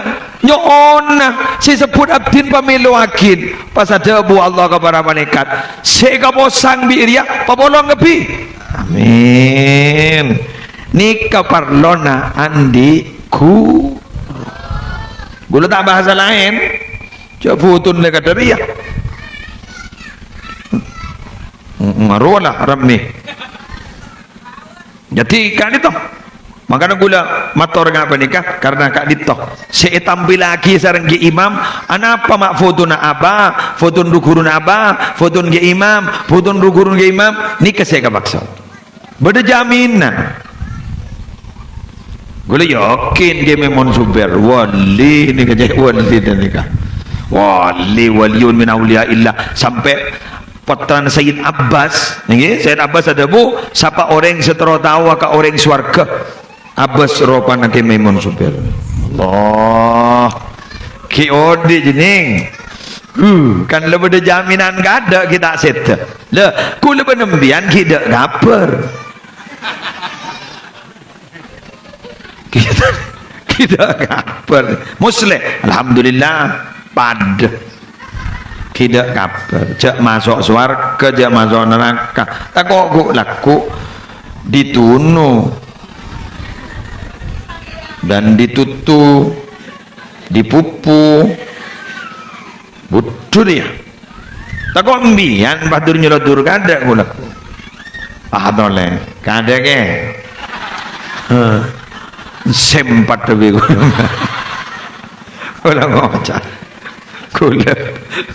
Nyo'ona, sè èsebbhut abdhina pamèlowaghina. Pas adhâbu Allah ka para malaèkat, "Sè èkaposang bi' rèya, papolong kabbhi." Amin. Nèka parlona andi' ghuru. Ghulâ ta' bahasa laèn. Jhâ' bhuto lè kadhâ' rèya. Marowa la rammè. Dhâddhi, ka'dinto. Mangkana kaulâ mator nga' panèka, karna ka'dinto sè ètampillaghi sareng Kè Imam, anapa ma' bhutona Aba, bhuto ru-ghuruna Aba, bhuto Kè Imam, bhuto ru-ghuruna Kè Imam, nèka sè èkapaksa. Bâdâ jaminan. Kaulâ yakin Kè Maimun Zubair, wali nèka, cè' wali nèka. Wali, waliyun min auliyaillah. Sampè' pottrana Sayyid Abbas, ngghi, Sayyid Abbas adhâbu, "Sapa orèng sè terro taowa ka orèng sowarghâ?" Abbas ropana Kè Maimun Zubair. Allah. Ghi' odi' jenneng. Huh, kan la bâdâ jaminan kadhâ' ghi' ta' sèdhâ. Lah, kaulâ bân sampèyan ghi' dâ' kabhâr. Kita, kita kabar. Musleh, alhamdulillah, padâ. Kita kabar. Jhâ' maso' sowarghâ, jhâ' maso' naraka. Tako' ghu' lagghu' dituno. Dan dituttu, dipuppu. Budhur, ya. Tako' mbiyan pas dur nyolodur kadhâ' kaulâ. Ah, tolè. Kadhâ', Kè. Heh. Sempat lebih kaulâ. Kaulâ ngoca'. Kaulâ,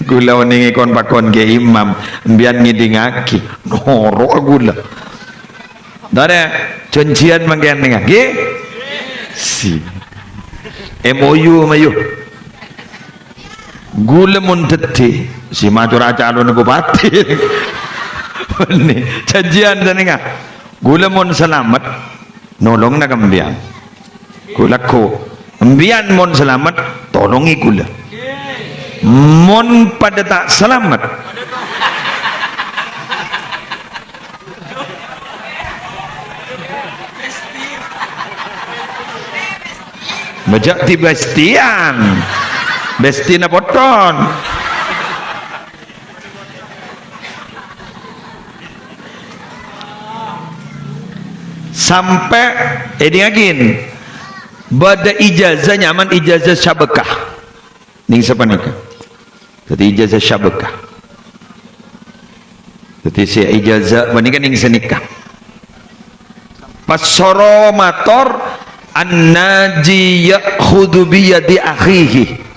kaulâ onèngè kon-pakon Kè Imam. Mbiyan ngèdingngaghi. Noro' kaulâ. Dârè, janjian mangkèn nèka, ngghi? Si. M O U, mayu. Kaulâ mon dhâddhi, si maco ra calon bupati. Bânnè, janjian sè nèka. Kaulâ mon salamet, nolongana ka mbiyan. Ghu' lagghu', mbiyan mon salamet, tolongè kaulâ. Mon padâ ta' salamet, bâjâ' di bestian. Bestina potton. Sampè', èdingngaghi, bâdâ ijazah nyamana ijazah syabakah. Nèng sapanèka. Dhâddhi ijazah syabakah. Dhâddhi sè ijazah panèka nèng sanèka. Pas soro mator, "An-naji ya'khudhu bi yadi akhihi."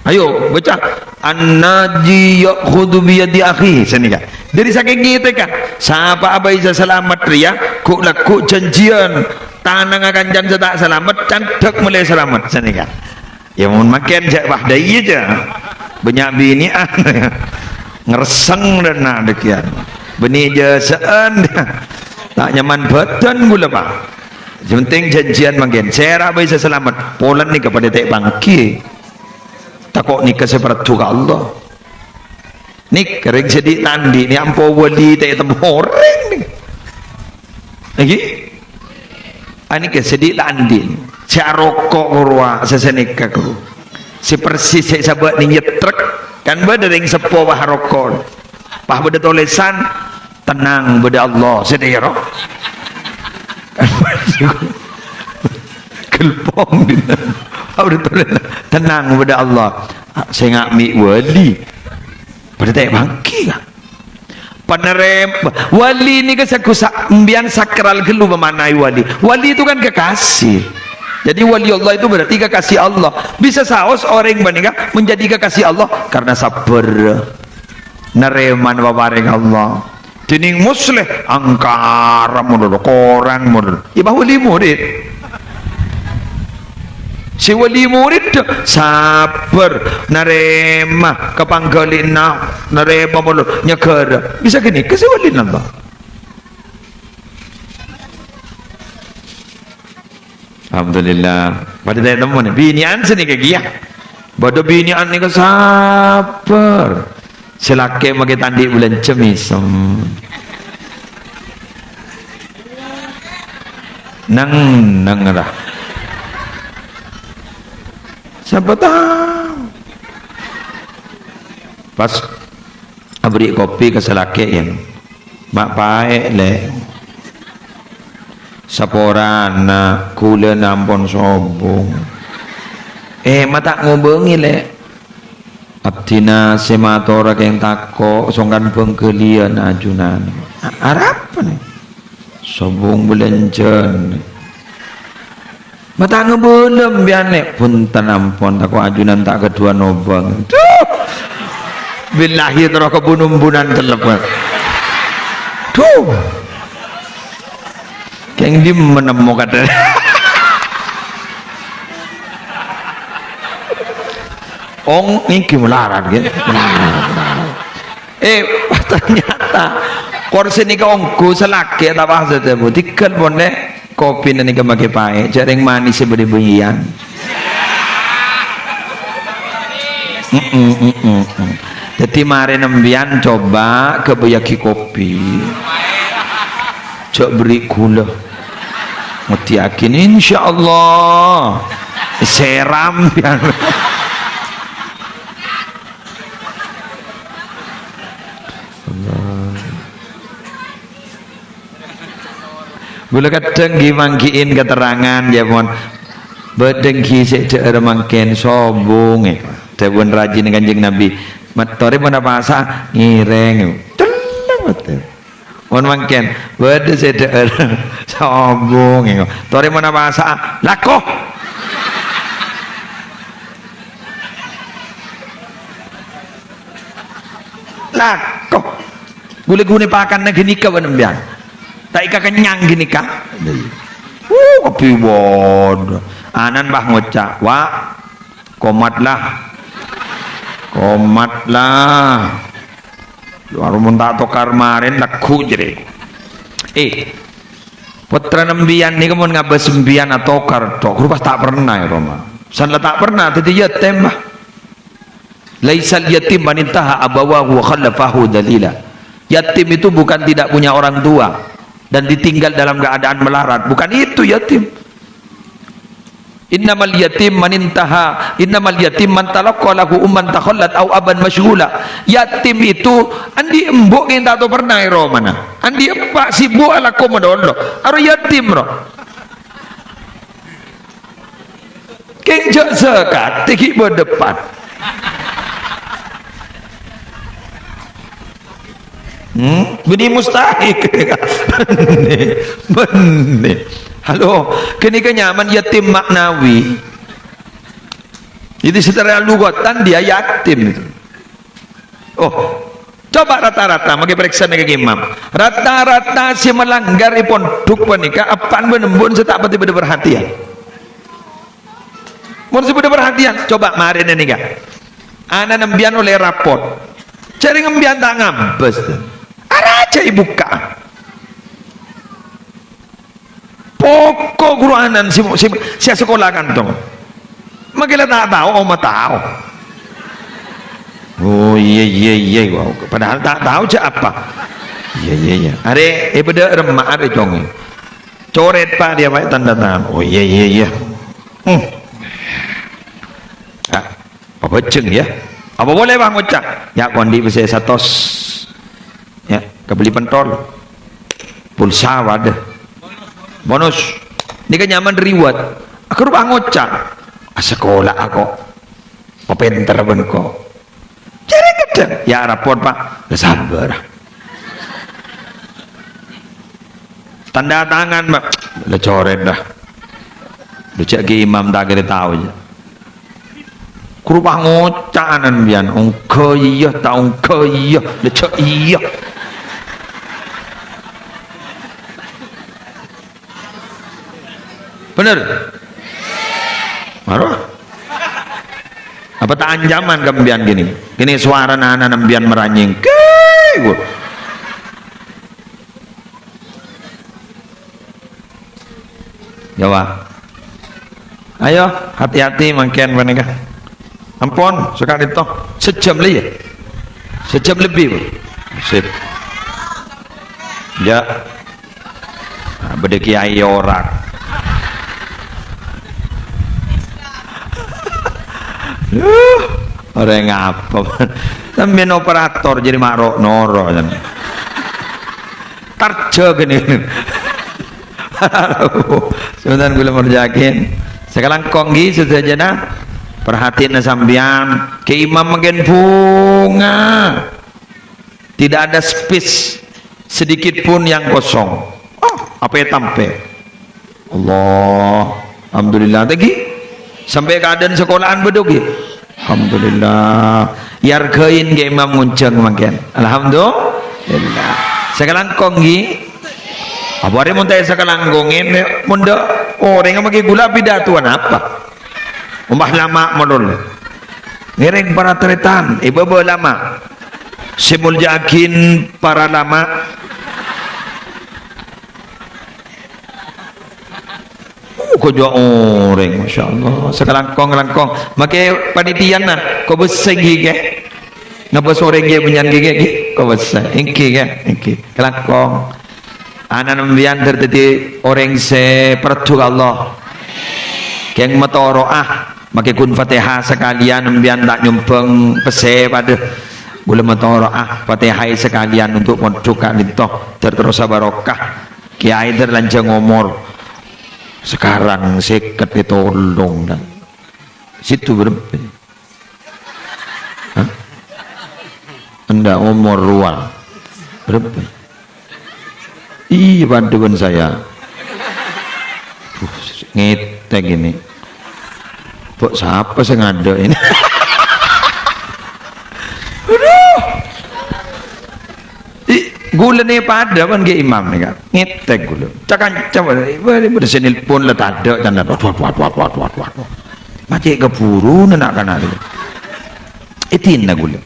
Ayo, baca. "An-naji ya'khudhu bi yadi akhihi." Sanèka. Dhâri sakèng ngatèka, sapa bhâi sè salamet rèya, ghu' lagghu' janjian, tanangnga kancana sè ta' salamet, candhâk molaè salamet. Sanèka. Ya, mon mangkèn jhâ' wah dâ' iyâ, jhâ'. Bânnya' binè'an. Ngerseng dâ' na' dâgghiyan. Bânnè jâsa'an. Ta' nyaman bhâdhân kaulâ, Pak. Sè pentèng janjian mangkèn. Sèra bhâi sè salamet. Polana nèka padâ ta' èpangghi. Tako' nèka sè parlo ka Allah. Nèka rèng sè dhi' ta' andi' nè ampo wali ta' ètemmo orèng nè. Ngghi? Anèka sè dhi' ta' andi'. Sè aroko' korowa, sè sanèka koro. Sè persis sè sabâ' nèng nyetrek. Kan bâdâ rèng seppo pas aroko'. Pas bâdâ tolèsan, "Tenang, bâdâ Allah." Sè dhi' ro. Gelpong. Pas bâdâ tolèsan, "Tenang, bâdâ Allah." Sè nga' mè' wali. Padâ ta' èpangghi, ka'. Panarèm-, wali nèka sagusa-, mbiyan sakral ghâllu pamanaè wali. Wali itu kan kekasih. Jadi wali Allah itu berarti kekasih Allah. Bisa saos orèng panèka menjadi kekasih Allah karena sabbhâr. Narèmana paparèng Allah. Dhinèng Musleh, angkara malolo, korang malolo. Iyâ, pas wali murid. Sè wali murid, sabbhâr, narèma kapangghâlina, narèma malolo, nyegghârâ. Bisa ghânèka sè wali napa? Alhamdulillah. Padâ ta' ètemmo nè. Binè'an sanèka kèya. Bâdâ binè'an nèka sabbhâr. Sè lakè' makè ta' andi' bâlânjhâ mèsem. Neng, neng ra. Sapa tao? Pas abherri' kopi ka sè lakè', yâ. Ma' paè', Lè'. Saporana, ghulâna ampon sobung. Eh, ma' ta' ngobângè, Lè'. Abdhina sè matora kèng tako', songkan bhângghâliyân ajunan. A-, arapa, nè? Sobung bâlânjhâna. Matangabâlâ, biyane. Bhunten, ampon, tako' ajunan ta' kadhuwân obâng. Duh! Billahi, terro ka bun-ombunan cellep. Duh! Kèng dimma nemmo kadhâ'. Ong, nènggi malarat, ghi. Eh, ternyata korsi nèka ongghu sè lakè' ta' pas tèbu. Tigal pon, Lè', kopina nèka make paè. Jhâ' rèng manis sè bâdâ bâjiyân. Mm-mm, mm-mm, mm. Dhâddhi marèna sampèyan coba ghâbâyyâghi kopi. Jhâ' bherri' ghulâ. Ngeddhi'aghin, insyaallah. Sèram, ya. Ghulâ kadhâng ghi' manggi'in katerrangan, ya, pon. Bâdâ ghi' sè dhâ'âr mangkèn, sobung, ya. Dhâbuna rajina Kanjeng Nabi, "Mattorè mon apasa'a, ngèrèng." Celleng betul. Mon mangkèn, bâdâ sè dhâ'âr, sobung, ya. Torè mon apasa'a, lako. Lako. Ghulâ ghunè pakanna ghânèka bân sampèyan. Ta' èkakennyang ghânèka. Uh, kabiwon. Anan, bah, ngoca', "Wa', komatlah. Komatlah." Lha, mon ta' tokar marèn, lagghu' jârèya. Eh, pottrana sampèyan nèka mon ngabâs sampèyan atokar, tok, ghuru pas ta' pernah, ya, Roma. San la ta' pernah, dhâddhi yatèm, bah. "Laisal yatim man intaha abawahu wa khalla fahu dalila." Yatim itu bukan tidak punya orang tua dan ditinggal dalam keadaan melarat. Bukan itu yatim. "Innamal yatim man intaha, innamal yatim man talaqqa lahu umman takhallat au aban masyghula." Yatim itu andi' embu' kèng ta' tao pernah è romana. Andi' eppa' sibuk alako madolo. Aro yatim, ro. Kèng jhâ' zakat, ghi' bâdâ pan. Hmm? Bânnè mustahik. Bânnè. Bânnè. Halo, ghânèka nyamana yatim maknawi. Jadi secara lugatan dia yatim itu. Oh, coba rata-rata, mangkè parèksanè ka Imam. Rata-rata sè malanggar è pondhuk panèka eppa'na bân embu'na sè ta' patè bâdâ parhatèyan. Mon sè bâdâ parhatèyan, coba marèna nèka. Ana'na sampèyan ollè rapot. Jhârèng sampèyan ta' ngabâs. Arajâ èbukka'. Poko' ghuru anan sè, sè, sè asakola kantong. Mangkè la ta' tao, oma tao. Oh, iyâ, iyâ, iyâ. Wow, padahal ta' tao jhâ' apa. Iyâ, iyâ, iyâ. Arè, eh, bâdâ remma arè, Cong. Corèt, Pak, dia, Pak, tanda tangan. Oh, iyâ, iyâ, iyâ. Hmm. Ah, pabhâjheng, ya. Apa boleh, Pak, ngoca'? Ya, kondi' pèssè satos. Ya, kabelli pentol. Pulsa bâdâ. Bonus. Nèka nyamana reward. Aghâru pangoca'. Asakola ako. Papènter bân ko. Jhârèng kadhâng. Ya, rapot, Pak. La, sabâr. Tanda tangan, Pak. La, corèt, dah. Lu cè' Ki Imam ta' kèra tao, ya. Ghuru pangoca' anan biyan, ongghâ iyâ, ta' ongghâ iyâ, la jhâ' iyâ. Bener? Maro? Apa ta' ancaman ka embiyan kènè'? Kènè' sowarana ana'na embiyan maranyèng. Kèi, wah. Ya, Pak. Ayo, hati-hati mangkèn panèka. Ampon, sakalèto. Sajhâm lè, ya? Sajhâm lebbi, Bu. Sip. Ya. Nah, bâdâ kiai orak. Duh, orèng apa? Sampèyan operator, jadi ma' ro'-noro', sampèyan. Tarjâ kènè'. Sebentar, kaulâ merja'aghin. Sakalangkong ghi sadhâjâna. Perhatèna sampèyan, Kè Imam mangkèn bhunga. Tidak ada space sedikit pun yang kosong. Oh, apa tampè? Allah. Alhamdulillah. Tèngghi. Sampè' ka adâ'na sekolahan bâdâ ghi? Alhamdulillah. Èarghâi Kè Imam ngonjhâng mangkèn. Alhamdulillah. Sakalangkong ghi. Apa arè mon ta' sakalangkong ngènè, mon dâ' orèng makè ghulâ pidatowan apa? Ompama lama' malolo. Ngèrèng para tarètan, è bâbâ lama'. Sè molja'aghi para lama'. Oh, kok jâ' orèng, masyaallah. Sakalangkong-langkong. Makè panitiana, kobâsa ghi, Kè. Napa sorè ghi, bânnya'an ghi, ghi? Kobâsa. Èngghi, Kè. Èngghi. Kalangkong. Ana'na sampèyan dhâddhi orèng sè parlo ka Allah. Kèng matoro'a, makè ghun Fatihah sakalèyan sampèyan ta' nyombhâng pèssè padâ. Ghulâ matoro'a, Fatihah sakalèyan untuk pondhuk ka'dinto, dhâr terrosa barokah. Kèyaè dhâr lanjhâng omor. Sakarang sèket è tolong, nah. Sèttong bârâmpa? Hah? Endak, omor rowa. Bârâmpa? Iyâ, padâ bân saya. Duh, ngètèk ini. Kok sapa sè ngadâ' ini? Aduh. I, ghulâ nè padâ bân Kè Imam nèka. Ngètèk ghulâ. Ca-kanca, bâ-, bâ-, bâdâ sè nelpon la tadâ', can la, waduh, waduh, waduh. Macè' kabhuru na'-kana' nèka. Èdina ghulâ.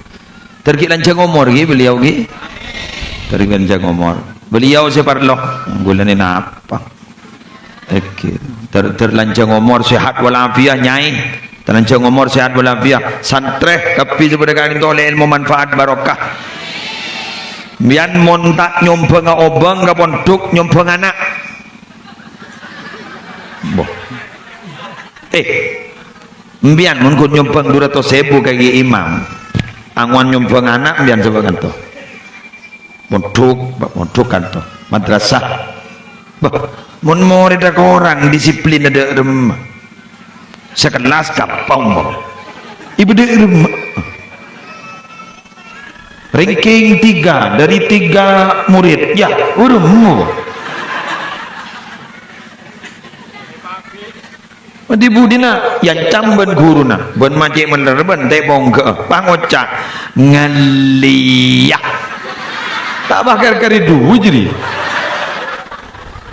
Dhâr ghi' lanjhâng omor ghi beliau ghi. Dhâr ghi' lanjhâng omor. Beliau sè parlo. Ghulâ nè napa? Èngghi. Dhâr, dhâr lanjhâng omor, sehat walafiat, Nyaè. Dhâr lanjhâng omor, sehat walafiat. Santrè kabbhi sè padâ ka'dinto ollè èlmo manfaat barokah. Sampèyan mon ta' nyombhângnga obâng ka pondhuk, nyombhâng ana'. Boh. Eh, sampèyan mon ghun nyombhâng du ratos èbu ka Kè Imam. Angowan nyombhâng ana' sampèyan sapa kanto? Pondhuk, pondhuk kanto, madrasah. Bâh, mon morèdda korang disiplin dâ' remma. Sakellas gampang, bâh. Èbâ dâ' remma. Ranking tiga dari tiga murid. Ya, remma. Di budina, èancam bân ghuruna, bân macè' mèller bân ta' pongghâ'â. Pangoca', "Ngallèya." Ta' bâ' kar-karè du jârèya.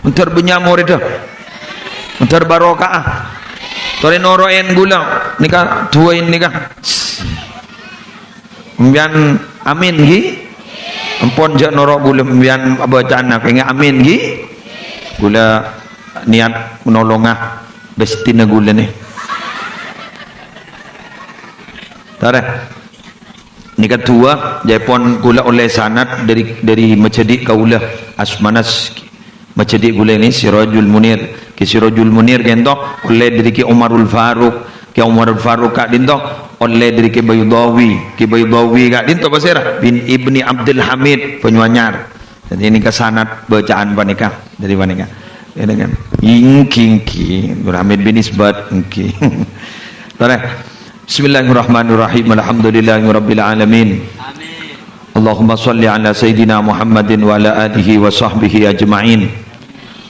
Mandhâr bânnya' morèdda. Mandhâr barokah. Torè noro'è ghulâ. Nèka duwâ' nèka. Sampèyan amin, ghi? Ampon jhâ' noro' ghulâ sampèyan abâca'anna, kèngèng amin, ghi? Ghulâ niyat nolonga bestina ghulâ nè. Tarè. Nèka duwâ', jhâ' pon ghulâ ollè sanad dâri, dâri majhâdhi' kaulâ, asmana s-, majhâdhi' ghulâ nè Sirajul Munir. Kè Sirajul Munir ka'dinto ollè dâri Kè Umarul Faruq. Kè Umarul Faruq ka'dinto ollè dâri Kè Baydawi. Kè Baydawi ka'dinto pasèra? Bin Ibni Abdul Hamid, Banyuanyar. Dhâddhi nèka sanad bâca'an panèka, dâri panèka. Èngghi, èngghi. Abdul Hamid bin Isbat, èngghi. Tarè. Bismillahirrahmanirrahim. Alhamdulillahirabbil alamin. Amin. Allahumma shalli ala sayyidina Muhammadin wa ala alihi wa sahbihi ajma'in.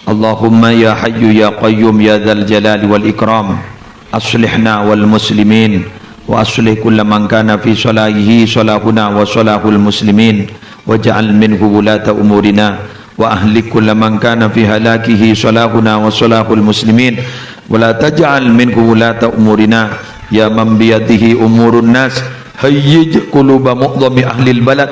Allahumma ya hayyu ya qayyum ya dzal jalali wal ikram, aslihna wal muslimin, wa aslih kulla man kana fi salahihi salahuna wa salahul muslimin, waj'al minhu wulata umurina, wa ahlik kulla man kana fi halakihi salahuna wa salahul muslimin, wa la taj'al minhu wulata umurina, ya man biyadihi umurun nas, hayyij quluba mu'dhami ahlil balad,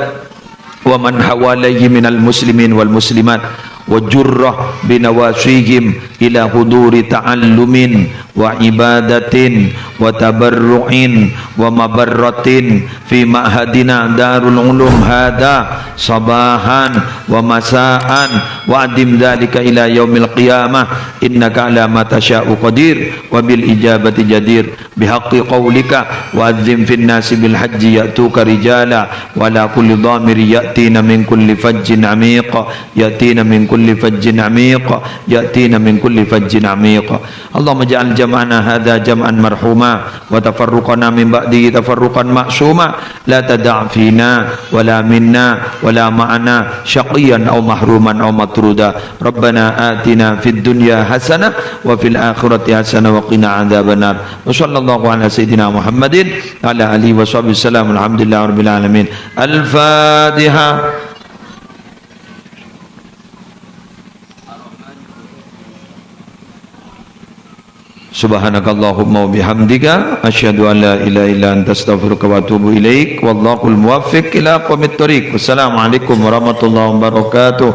wa man hawalaihi minal muslimin wal muslimat, wa jurrah binawasihim ila huduri ta'allumin wa ibadatin wa tabarru'in wa mabarratin fi ma'hadina Darul Ulum hadha sabahan wa masaan wa adim dzalika ila yaumil qiyamah, innaka ala ma tasya'u qadir wa bil ijabati jadir. Bihaqqi qaulika, wa adzin fin nasi bil hajji ya'tuka rijala, wa ala kulli dhamirin ya'tina min kulli fajjin amiq, ya'tina min كل فج عميق، يأتينا من كل فج عميق. اللهم اجعل جمعنا هذا جمعا مرحوما، وتفرقنا من بعده تفرقا معصوما، لا تدع فينا ولا منا ولا معنا شقيا أو محروما أو مطرودا. ربنا آتنا في الدنيا حسنة وفي الآخرة حسنة وقنا عذاب النار. وصلى الله على سيدنا محمد وعلى آله وصحبه وسلم. الحمد لله رب العالمين. الفاتحة. سبحانك اللهم وبحمدك، أشهد أن لا إله إلا أنت، أستغفرك وأتوب إليك. والله الموفق إلى أقوم الطريق. والسلام عليكم ورحمة الله وبركاته.